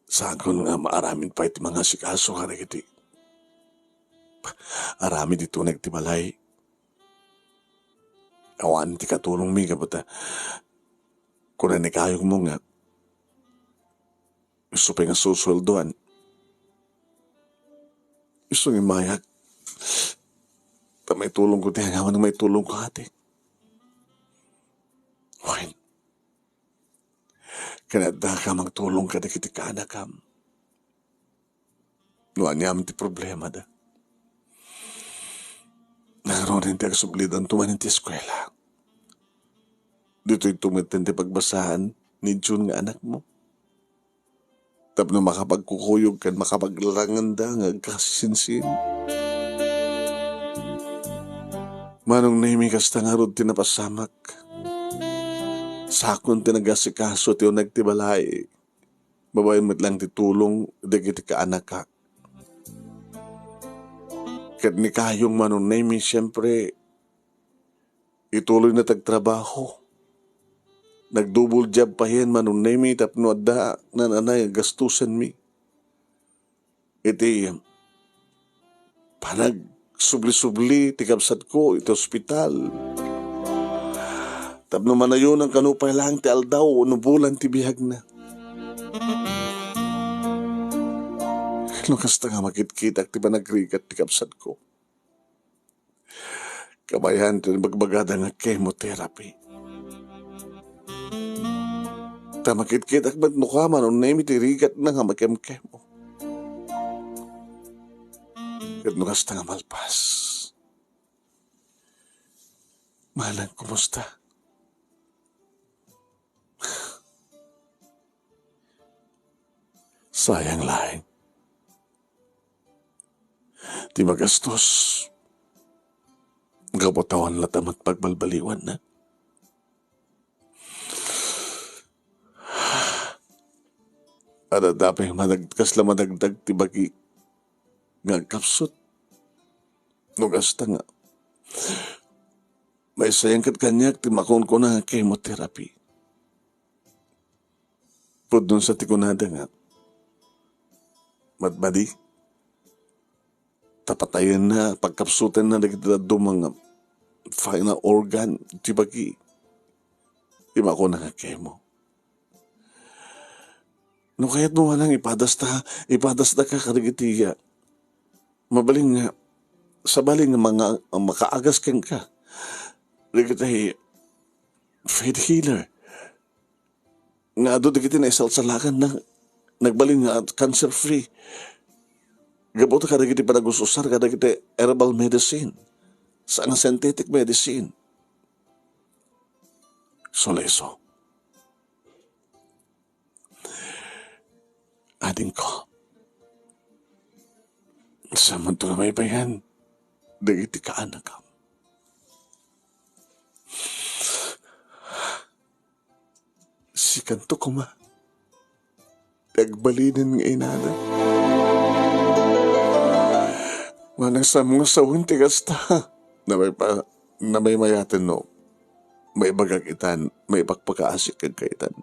Saanko nga maaramid pay ti mangasikaso kadagiti aramid ditoy ti balay. Awan ti katulongmi gapu ta kuna ni kayongmo nga isu pay nga susueldoan. Isu nga immayak ta maitulongko ti awan nga maitulongko, ate. Wen, ket addaka nga agtulong kadagiti kaanakam no aniaman ti problemada. Nangruna ti agsublidanto manen ti eskuela. Ditoy tumeten ti pagbasaan ni Jun nga anakmo. Tapno makapagkukuyog ken makapaglaranganda nga agkasinsin. Manong Nemy, kasta ngarud ti napasamak. Sakon ti nagasikaso ti uneg ti balay. Babaen met lang ti tulong dagiti kaanakak. Ket ni kayong Manong Nemy, siempre, ituloyna ti agtrabaho. Nagdubol job payen Manong Nemy tapno adda nananay a gastusenmi. Iti panagsubli-subli ti kabsatko iti ospital. Tapno manayonan kano pay lang ti aldaw wenno bulan ti biagna. No kasta nga makitkitak ti panagrigat ti kabsatko, kabayan ti bagbagada nga chemotherapy. Ta makitkitak met no kua manunnem iti rigatna nga makemkemo. Ket no kasta nga malpas, manang kumusta? Sayang laeng. Ti magastos, gapu ta awan latta met pagbalbaliwanna. Adda pay manag-, kasla managdag ti bagi nga agkapsut. No kasta nga, maisayang ket kaniak ti makunkuna nga chemotherapy. Pudno sa ti kunada nga, madmadi, ta patayenna, pagkapsutenna dagiti dadduma nga final organ ti bagi, ti makuna nga chemo. No kayatmo manang ipadasta, ipadasdaka kadagiti, ah, mabalin nga, sabali nga manga-, makaagas kenka. Dagiti faith healer nga adu dagiti naisalsalakan na nagbalin nga cancer free. Gapu ta kadagiti panagus-usar kadagiti herbal medicine, sa nga synthetic medicine. Suleso. Adingko, samanto nga maybayan dagiti kaanakam. Sikanto koma ti agbalinen nga inada. Manang sawen ti kasta, namay pa, namaymayaten no maibagak itan, maipakpakaasik kenka itan.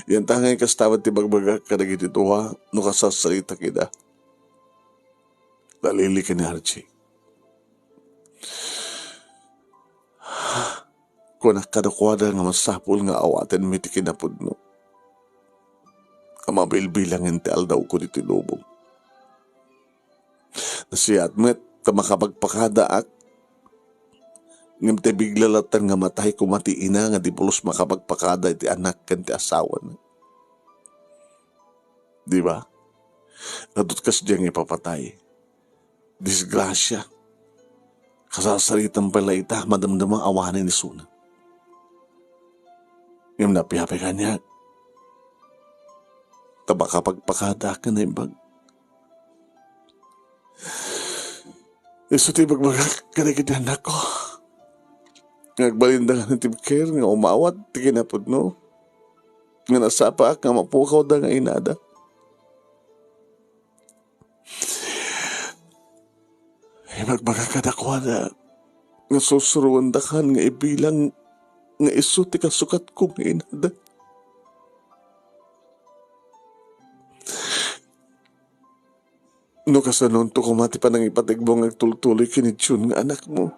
Yantangay kasta met ti bagbagak kadagiti dua no kasarsaritak ida. Nalili ken ni Archie. Kunak kadakuada nga masapul nga awatenmi ti kinapudno a mabilbilangen ti aldawko ditoy lubong. Nasiat met ta makapagpakadaak, ngem ti bigla latta nga matay koma ti ina nga di pulos makapagpakada iti anak ken ti asawana. Di ba? Adut kasdiay nga ipapatay. Disgrasia. Kasarsaritam pay la ita, madamdama awanen isuna. Ngem napiapay kaniak. Ta makapagpakada ken naimbag. Isu ti ibagbagak kadagiti anakko nga agbalinda nga natibker nga umawat ti kinapudno, nga nasapaak nga mapukawda nga inada. Ibagbagak kadakuada nga sursuroendakan nga ibilang nga isu ti kasukatko nga inada. No kasanonto koma ti panangipategmo nga agtultuloy ken ni Jun nga anakmo,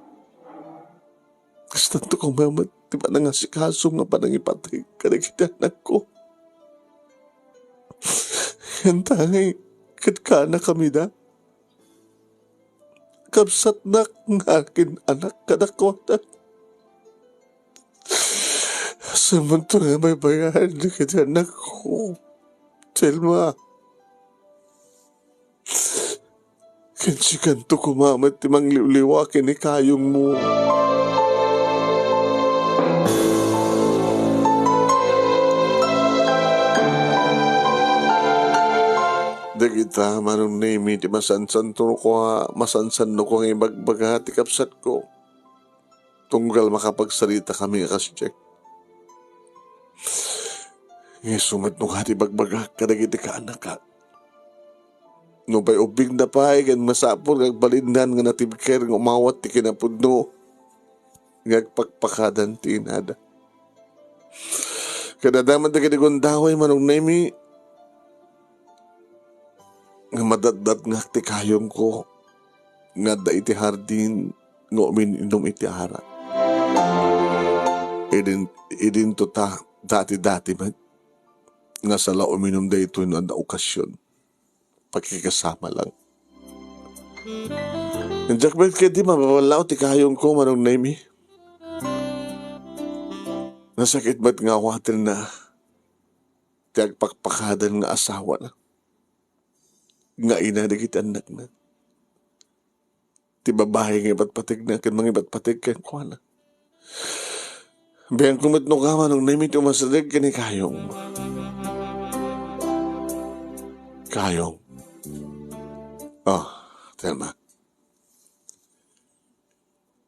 kastanto koma met ti panangasikaso nga panangipateg kadagiti anakko. Yantangay ket kaanakamida. Kabsatnak nga agin-anak kadakuada. Samanto nga maybayan dagiti anakko, Telma. Ken sikanto koma met ti mangliwliwa ken ni kayongmo. Dagita, Manong Nemi, ti masansanto ko a, masansanno ko nga ibagbaga ti kabsatko. Tunggal makapagsaritakami nga kasdiay. Nga isu met no kadi bagbagak kadagiti kaanaka. Nupay ubbingda pay ken masapul nga agbalindan nga natibker nga umawat ti kinapudno nga agpakpakadan ti inada. Kadadaman dagiti gundaway, Manong Nemi, nga madatdatngak ti kayongko nga adda iti hardin nga umin-inum iti arak. Idin, idinto ta dati-dati met nga sala uminum daytoy no adda okasion. Pakikasama lang. Diak met ketdi mababallao ti kayongko, Manong Nemy. Nasakit met nga awatenna ti agpakpakadan nga asawana, nga ina dagiti annakna. Ti babai nga ipatpategna ken mangipatpateg kenkuana. Biangko met no kama, Manong Nemy, ti umasideg ken ni kayong. Kayong. Oh, Telma.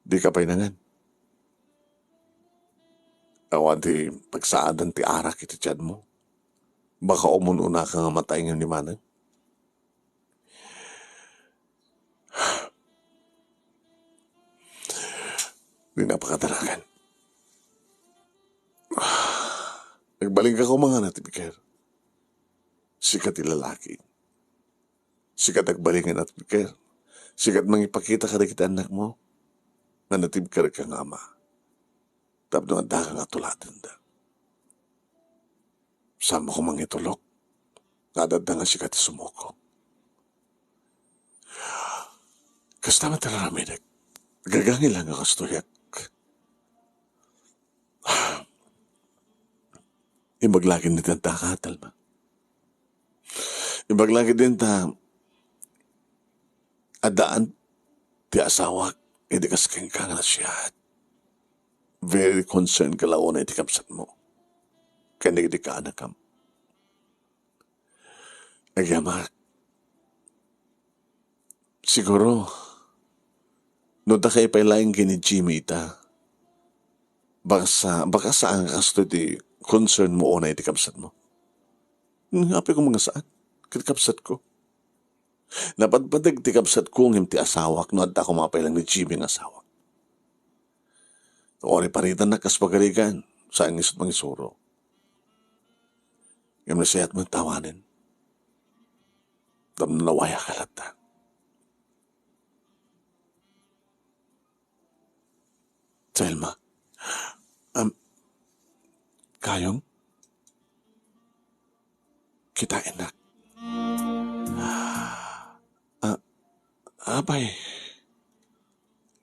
Dika pay nangan. Awan ti pagsaadan ti arak iti tiadmo. Baka umun-unaka nga matay ngem ni Manang. Di napakadaragan. Agbalinka koma nga natibker. Sika ti lalaki. Sika ti agbalin nga natibker. Sika ti mangipakita kadagiti annakmo nga natibkerka nga ama. Tapno addaka nga tulatenda. Saan mo ko mangitulok nga adda nga sika ti sumuko. Kasta met ti aramidek. Gagangay lang nga kastoyak. Imbag la ket iti addaka, Telma. Imbag la ket iti addaan ti asawak idi kas kenka nga nasiat. Very concerned ka la unay iti kabsatmo ken dagiti kaanakam. Agyamak, siguro, no dakay pay laeng ken ni Jimmy ita, baka sa-, baka saan nga kastoy ti concern mo unay iti kabsatmo. Hmm, apay koma nga saan? Ket kabsatko. Napadpadeg ti kabsatko ngem ti asawak no adda koma pay laeng ni Jimmy nga asawak. Uray paritannak kas pagarigan, saan nga isut' mangisuro. Ngem nasayaat met awanen. Tapno nawayaka latta. Telma. Am, kayong? Kitaennak. Ah, apay.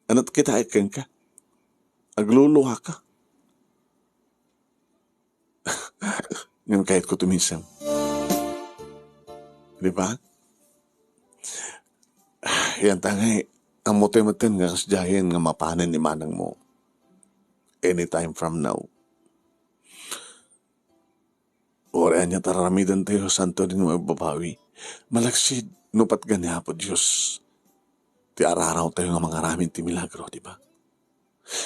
Ania ti kitaek kenka? Agluluaka. Ngem kayatko tumisem. Di ba? Yan tangay, ammo tayo maten nga kasdiayen nga mapanen ni manangmo anytime from now. Uray ania ti ar-aramiden tayo, santo din nga mababawi. Malaksid, no patgan ni Apo Dios ti araraw tayo nga mangaramid ti milagro, di ba?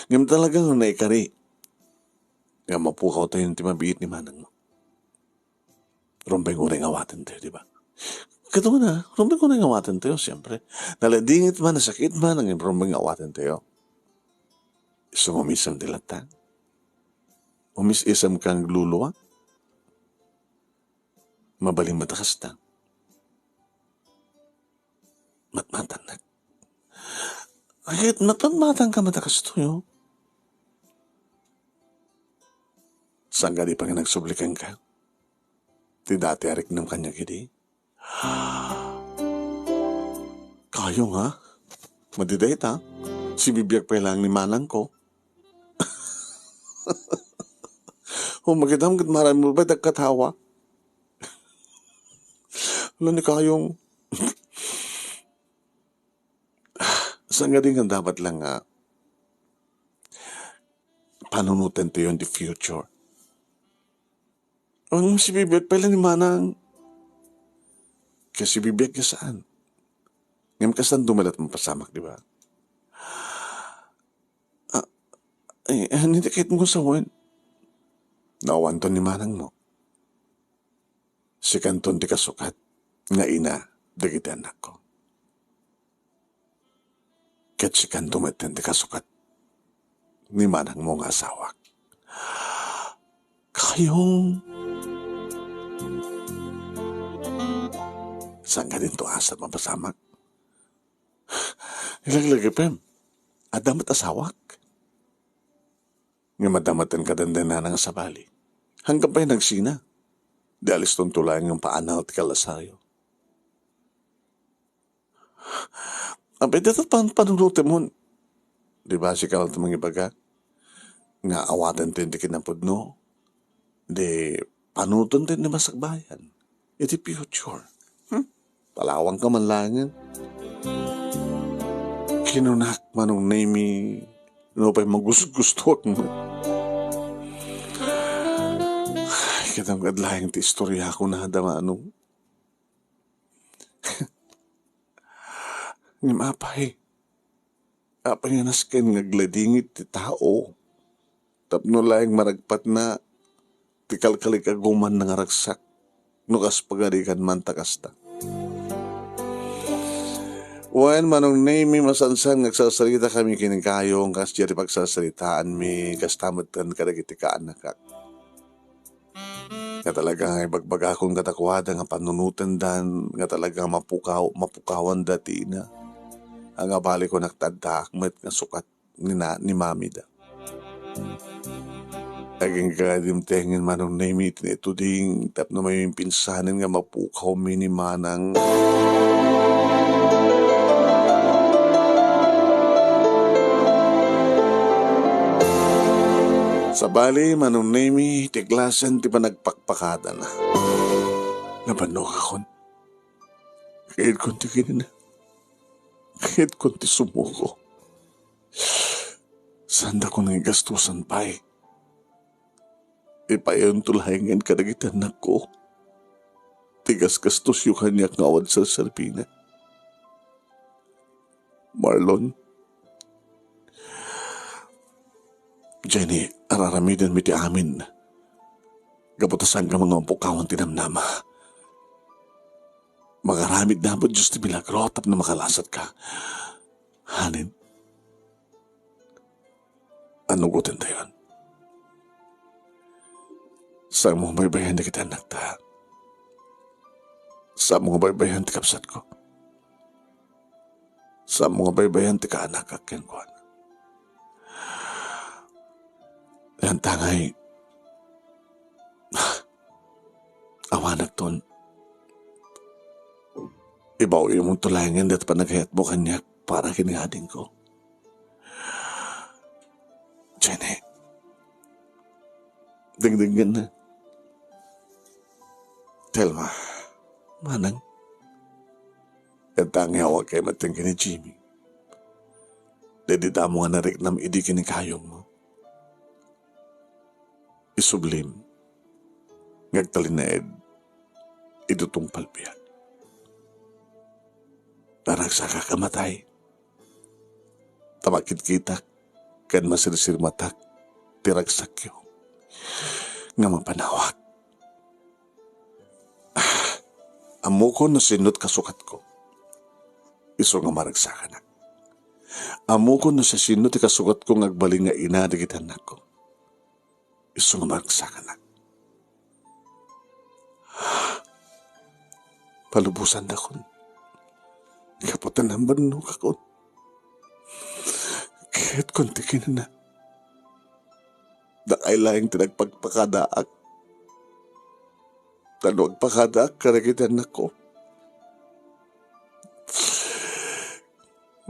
Ngem talaga nga naikari nga mapukaw tayo ti mabiit ni manangmo. Rumbeng uray nga awaten tayo, di ba? Kato nga na, rumbeng uray nga awaten tayo, siyempre. Naladingit man, nasakit man, ngem rumbeng nga awaten tayo. Isu nga umisem ti latta. Umis-isem kang luluwa. Mabalin met a kasta. Matmatannak. Ay, ket matmatangka met a kastoy, oh. Saan kadi pay nga nagsubli kenka ti dati a riknam kaniak idi? Kayo nga? Madi dayta? Sibibiag pay laeng ni manangko. O, makitam ket marami mo pay dagkatawa. Ala ni kayong. Saan nga di nga dapat lang nga panunoten tayo in the future? Ang sibibiag pay laeng ni manang. Kaya sibibiag ka saan? Ngem kastan dumalat mapasamak, di ba? Ah, eh, eh, hindi kahit mo sawen. Nawanton ni manang mo. Sikanton ti kasukat nga ina dagiti annakko. Ket sikanto met ti kasukat ni manangmo nga asawak. Kayong. Saan nga dinto asat mapasamak? Ilaglagipem. Adda met asawak. Nga madamatan kadandana nga sabali. Hanggang pa'y nagsina. Di alistonto laeng nga paanaw ti kalassayo. Apay, dayta pan-, panunotemon. Di ba, sika latta mangibaga nga awaten ti, ti kinapudno? Di, panunoten ti masakbayan iti future. Hmm? Palawangka man laengen. Kinunak, Manong Nemy, nupay magusgustoak met. Ay, kitang kad laeng ti istoriako na da, Manong. Ngem apay, apay nga nasken nga agladingit ti tao tapno laeng maragpatna ti kalkalikagumanna nga ragsak, no kas pagarigan man ta kasta. Wen, Manong Nemy, masansan nga agsarsarita kami ken ni Kayong kas diay ti pagsarsaritaanmi, kasta met ken kadagiti kaanakak. Nga talaga nga ibagbagakon kadakuada nga panunotendan nga talaga mapukaw-, mapukawanda ti ina. Nga balikon, agtaddaak met nga sukat ni na-, ni mamida. Agingga dimtengen, Manong Nemy, iti naituding tapno maminpinsanen nga mapukawmi ni Manang. Sabali, Manong Nemy, ti klasen ti panagpakpakadana. Nabannogakon. Kayatkon ti kinina. Kayatkon ti sumuko. Saandakon nga igastusan pay. Ipayonto laengen kadagiti annakko ti gasgastosyo kaniak nga awan serserbina. Marlon, Jenny, ar-aramidenmi ti amin. Gapu ta saanka nga mapukawan ti namnama. Mangaramid dayta met Dios ti milagro tapno makalasatka. Hanin, annugotendayon. Saanmo nga baybay-an dagiti annakta. Saanmo nga baybay-an ti kabsatko. Saanmo nga baybay-an ti kaanakak kenkuana. Yantangay, awanakton. Ibawimonto laengen dayta panagayatmo kaniak para ken ni adingko. Jenny. Dengdenggenna. Telma, Manang. Ita nga awagkay met ken ni Jimmy. Daydi damo nga nariknam idi ken ni Kayongmo. Isublim nga agtalinaed idi tungpal biag. Naragsakak a matay. Ta makitkitak ken masirsirmatak ti ragsakyo nga mapanawak. Ah, ammokon no sinno ti kasukatko. Isu nga maragsakanak. Ammokon no siasino ti kasukatko nga agbalin nga ina dagiti annakko. Isu nga maragsakanak. Palubosandakon. Gapu ta nabannogakon. Kayatkon ti kinuna. Dakay laeng ti nagpakpakadaak. Ta no agpakadaak kadagiti annakko,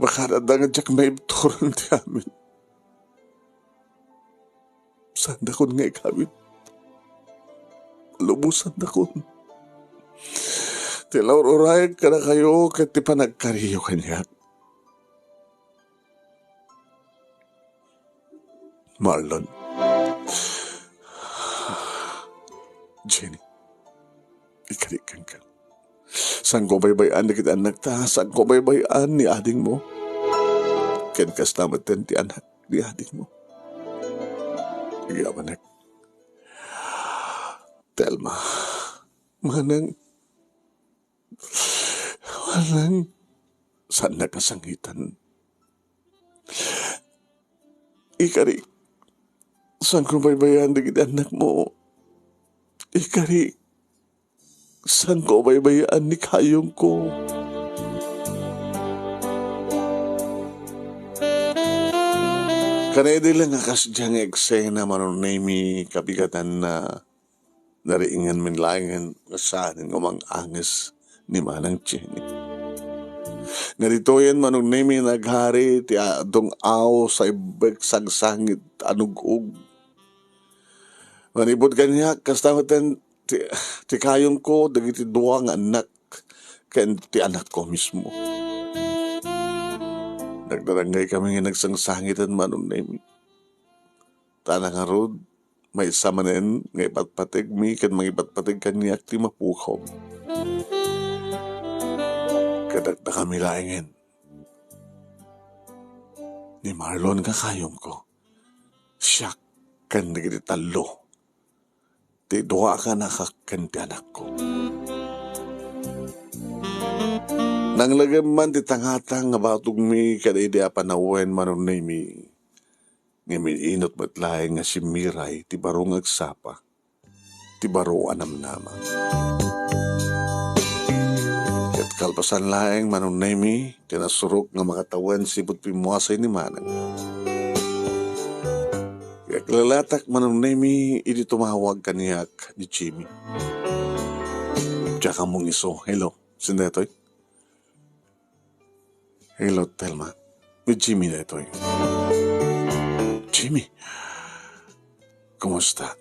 makadada nga diak maibturan ti amin. Saandakon nga ikawit. Lubosandakon. Ti laur-urayek kadakayo ket ti panagkariyo kaniak. Marlon. Jenny. Ikari kenka. Saanko baybay-an dagiti annakta, saanko baybay-an ni adingmo. Ken kasta metten ti anak ni adingmo. Agyabanek. Telma. Manang. Manang. Saannak a sangitan. Ikari, saanko baybay-an dagiti annakmo? Ikari, saanko baybay-an ni kayongko? Kanaydi la nga kasdiay nga eksena, Manong Nemy, kabigatanna. Nariinganmin laengen nga saanen nga umang-anges ni Manang Jenny. Nga ditoyen, Manong Nemi, naghari ti adung-aw sa ibbek sangsangit a nug-og. Manipud kaniak, kasta metten ti, ti kayongko dagiti dua nga annak ken ti anakko mismo. Nagdaranggaykami nga nagsangsangiten, Manong Nemi. Ta nangarud, maysa manen nga ipatpategmi ken mangipatpateg kaniak ti mapukaw. Kadakdakami laengen. Ni Marlon nga kayongko. Siak ken dagiti tallo. Ti dua a kanak ken ti anakko. Nanglagem man ti tangatang nga batogmi kadaydi a panawen, Manong Nemi. Ngem in-inut met laeng nga simmiray ti baro nga agsapa, ti baro a namnama. Ket kalpasan laeng, Manong Nemi, ti nasurok nga makatawen sipud pimmuasay ni Manang, aglalatak, Manong Nemi, idi tumawag kaniak ni Jimmy. Diak ammo nga isu. Hello, sino daytoy? Hello, Telma. Ni Jimmy daytoy. Jimmy, kumusta?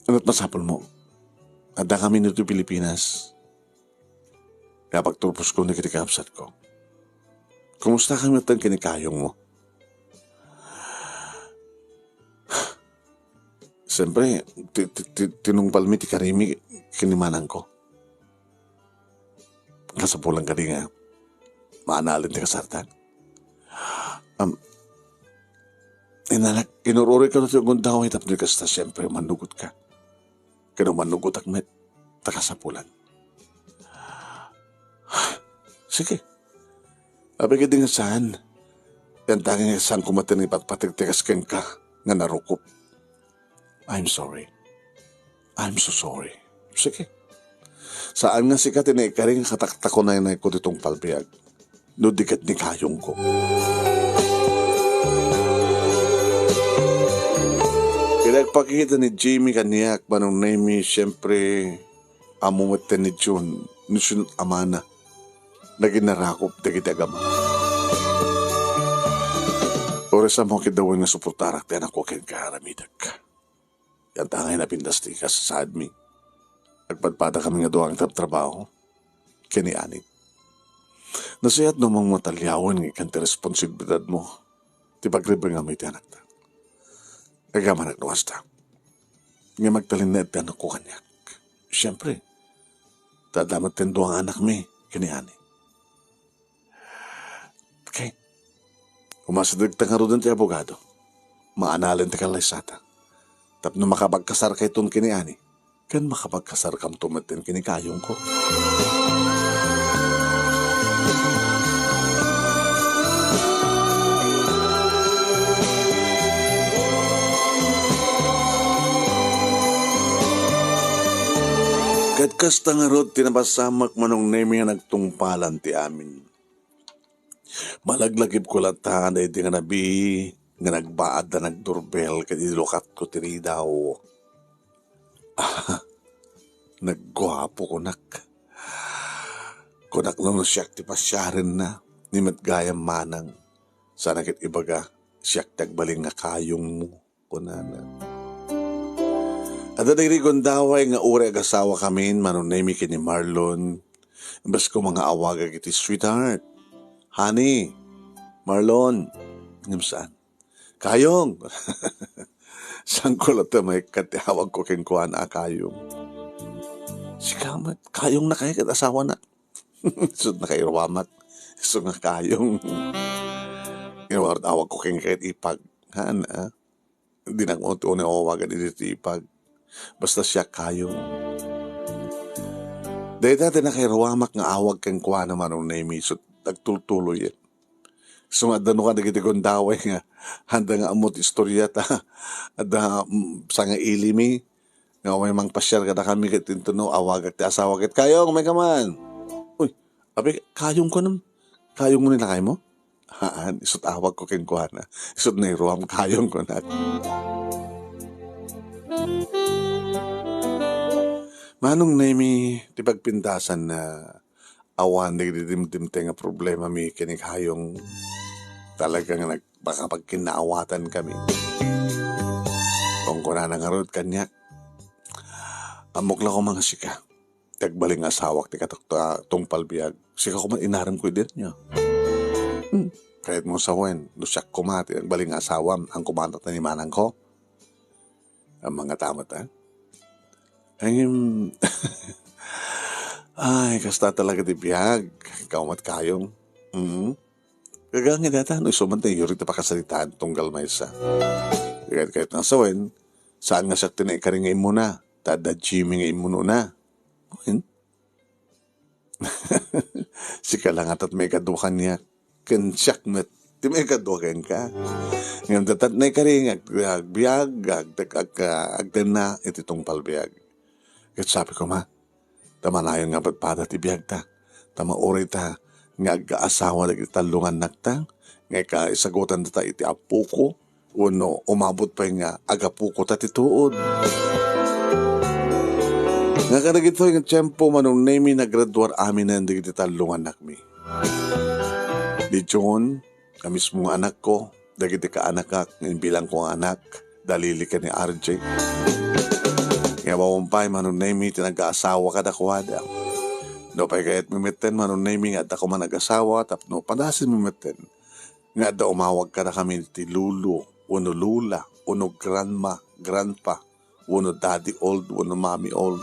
Ano't masapulmo? Addakami ditoy Pilipinas. Nga pagturposko dagiti kabsatko. Kumusta kami metten ken ni kayongmo? Siyempre, ti-, ti-, ti-, tinungpalmi ti karimi ken ni manangko. Kasapulan kadi nga maanalen ti kasarta? Am, inanak, inur-urayko ti gundaway tapno kasta, siyempre, manugotka. Ken no manugotak met, ta kasapulan. Sige. Apay kadi nga saan? Yantangay nga saanko met nga ipatpateg ti kas kenka nga narukop. I'm sorry. I'm so sorry. Sige. Saan nga sika ti naikari nga kataktakonaynayko ti tungpal biag, no di ket ni kayongko. Ket nagpakita ni Jimmy kaniak, Manong Nemi, siyempre, ammo metten ni June, no sino amana, naginarakop dagiti agama. Uray sa mo kidawen nga suportarak ti anakko ken kaaramidek. Yantangay napintas ti kasasaadmi. Nagpadpadakami nga dua nga trabtrabaho ken ni Ani. Nasayaat no mangmataliawen nga ikan ti responsibilidadmo ti pagribbengam iti anakta. Agamanak no kasta. Nga magtalinaed ti anakko kaniak. Siyempre, ta adda met ti dua nga anakmi ken ni Ani. Okay. Umasidegta ngaruden ti abogado. Maanalen ti kallaysata. Tapno makapagkasarkayton ken ni Ani, ken makapagkasarkamto metten ken ni kayongko. Ket kasta ngarud ti napasamak, Manong Nemi, a nagtungpalan ti amin. Malaglagipko latta daydi nga nabii nga nagbaad a nagdurbel ket idi lukatko ti ridaw. Ah, nagguapo, kunak. Kunak no, no siak ti pasiarenna, ni met gayam manang. Sana ket ibaga, siak ti agbalin nga kayongmo, kunana. Adda daydi gundaway nga uray agasawakamin, Manong Nemi ken ni Marlon. Imbes ko nga awagak iti sweetheart, honey, Marlon, ngem saan. Kayong! Saanko latta maikkat ti awagko kenkuana a kayong. Sika met, kayongnak ket asawanak. Isut' nakairuamak. Isu nga kayong. Isu nga awagko kenka ket ipag. Haan, a? Dinak unay awagan idi ti ipag. Basta siak kayong. Dayta ti nakairuamak nga awag kenkuana, Manong Nemi, isut' nagtultuloy. Isu nga adda no kadagiti gundaway nga, haan da nga ammo ti istorya ta. Adda, mm, sangailimi. Nga umay mangpasiar kadakami ket intono awagak ti asawa ket, "Kayong, umayka man." "Uy, apay, kayong kunam? Kayong mo ni lakaymo?" "Haan, isut' awagko kenkuana. Isut' nairuam kayong," kunak. Manong Nemi, ti pagpintasan na awan dagiti dimdimteng nga problemami ken ni Kayong, talaga nga nag-, makapagkinnaawatankami. Kunkunana ngarud kaniak, "Ammok la koma nga sika ti agbalin nga asawak ti katakta tungpal biag. Sika koma inaremko idi ania. Hmm, kayatmo sawen, no siak koma ti agbalin nga asawam, ang kumana ta ni manangko?" Ang mga tamat, ah. Ngem, ay, kasta talaga ti biag. Ikaw met Kayong. Mm. Gagangay dayta, no isu man ti yurit ti pakasaritaan tunggal maysa. Kayat, kayat nga sawen, saan nga siak ti naikari nga immuna, ta adda Jimmy nga immunona. Wen? Sika la nga tat maikadua kaniak, ken siak met ti maikadua kenka. Ngem dayta naikari nga ag-, agbiag, ag-, ag-, agtenna iti tungpal biag. Ket sabi koma, ta manayon nga padpada ti biagta, ta maurayta nga agkaasawa dagiti tallo nga annakta, nga ika-, isagutandata iti appoko, wenno umabot pay nga agapokota ti tuod. Nga kadagitoy nga tiempo, Manong Nemi, nagraduar aminen dagiti tallo nga annakmi. Ni John, nga mismo nga anakko, dagiti kaanakak nga imbilangko nga anak, da Lily ken ni R J. Nga awan pay, Manong Nemi, ti nagkaasawa kadakuada. No pay kayatmi metten, Manong Nemi, nga adda koma nagasawa, tapno padasenmi metten nga adda umawag kadakami ti lolo, wenno lola, wenno grandma, grandpa, wenno daddy old, wenno mommy old.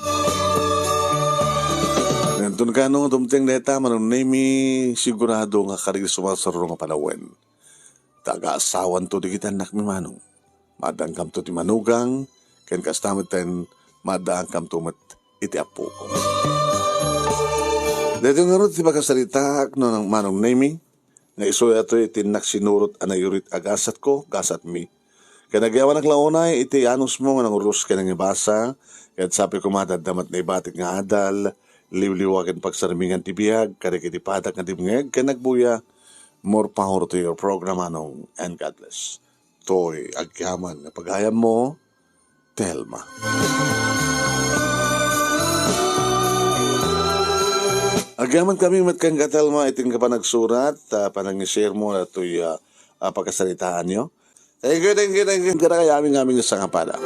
Ngem no kano nga dumteng dayta, Manong Nemi, sigurado nga kadagiti sumarsarno nga panawen, ta agaasawanto dagiti annakmi, Manong. Maaddaankamto ti manugang, ken kasta metten, maaddaankamto met iti appoko. Daytoy ngarud ti pakasaritaak no, Manong Nemi, nga isu daytoy ti innak sinurot a nayurit a gasatko, gasatmi. Ken agyamanak la unay iti anusmo nga nanguros ken nangibasa, ket sapay koma adda met naibatik nga adal, liwliwa ken pagsarmingan ti biag kadagiti padak nga dimngeg ken nagbuya. More power to your program, Manong, and God bless. Toy agyaman nga pagayammo, Telma. Agyamankami met kenka, Telma, iti panagsurat, ah, panangishare mo datoy, ah, ah, pagkasaritaanyo. Thank you, thank you, thank you. Kadakayo amin nga amin nga sangapada.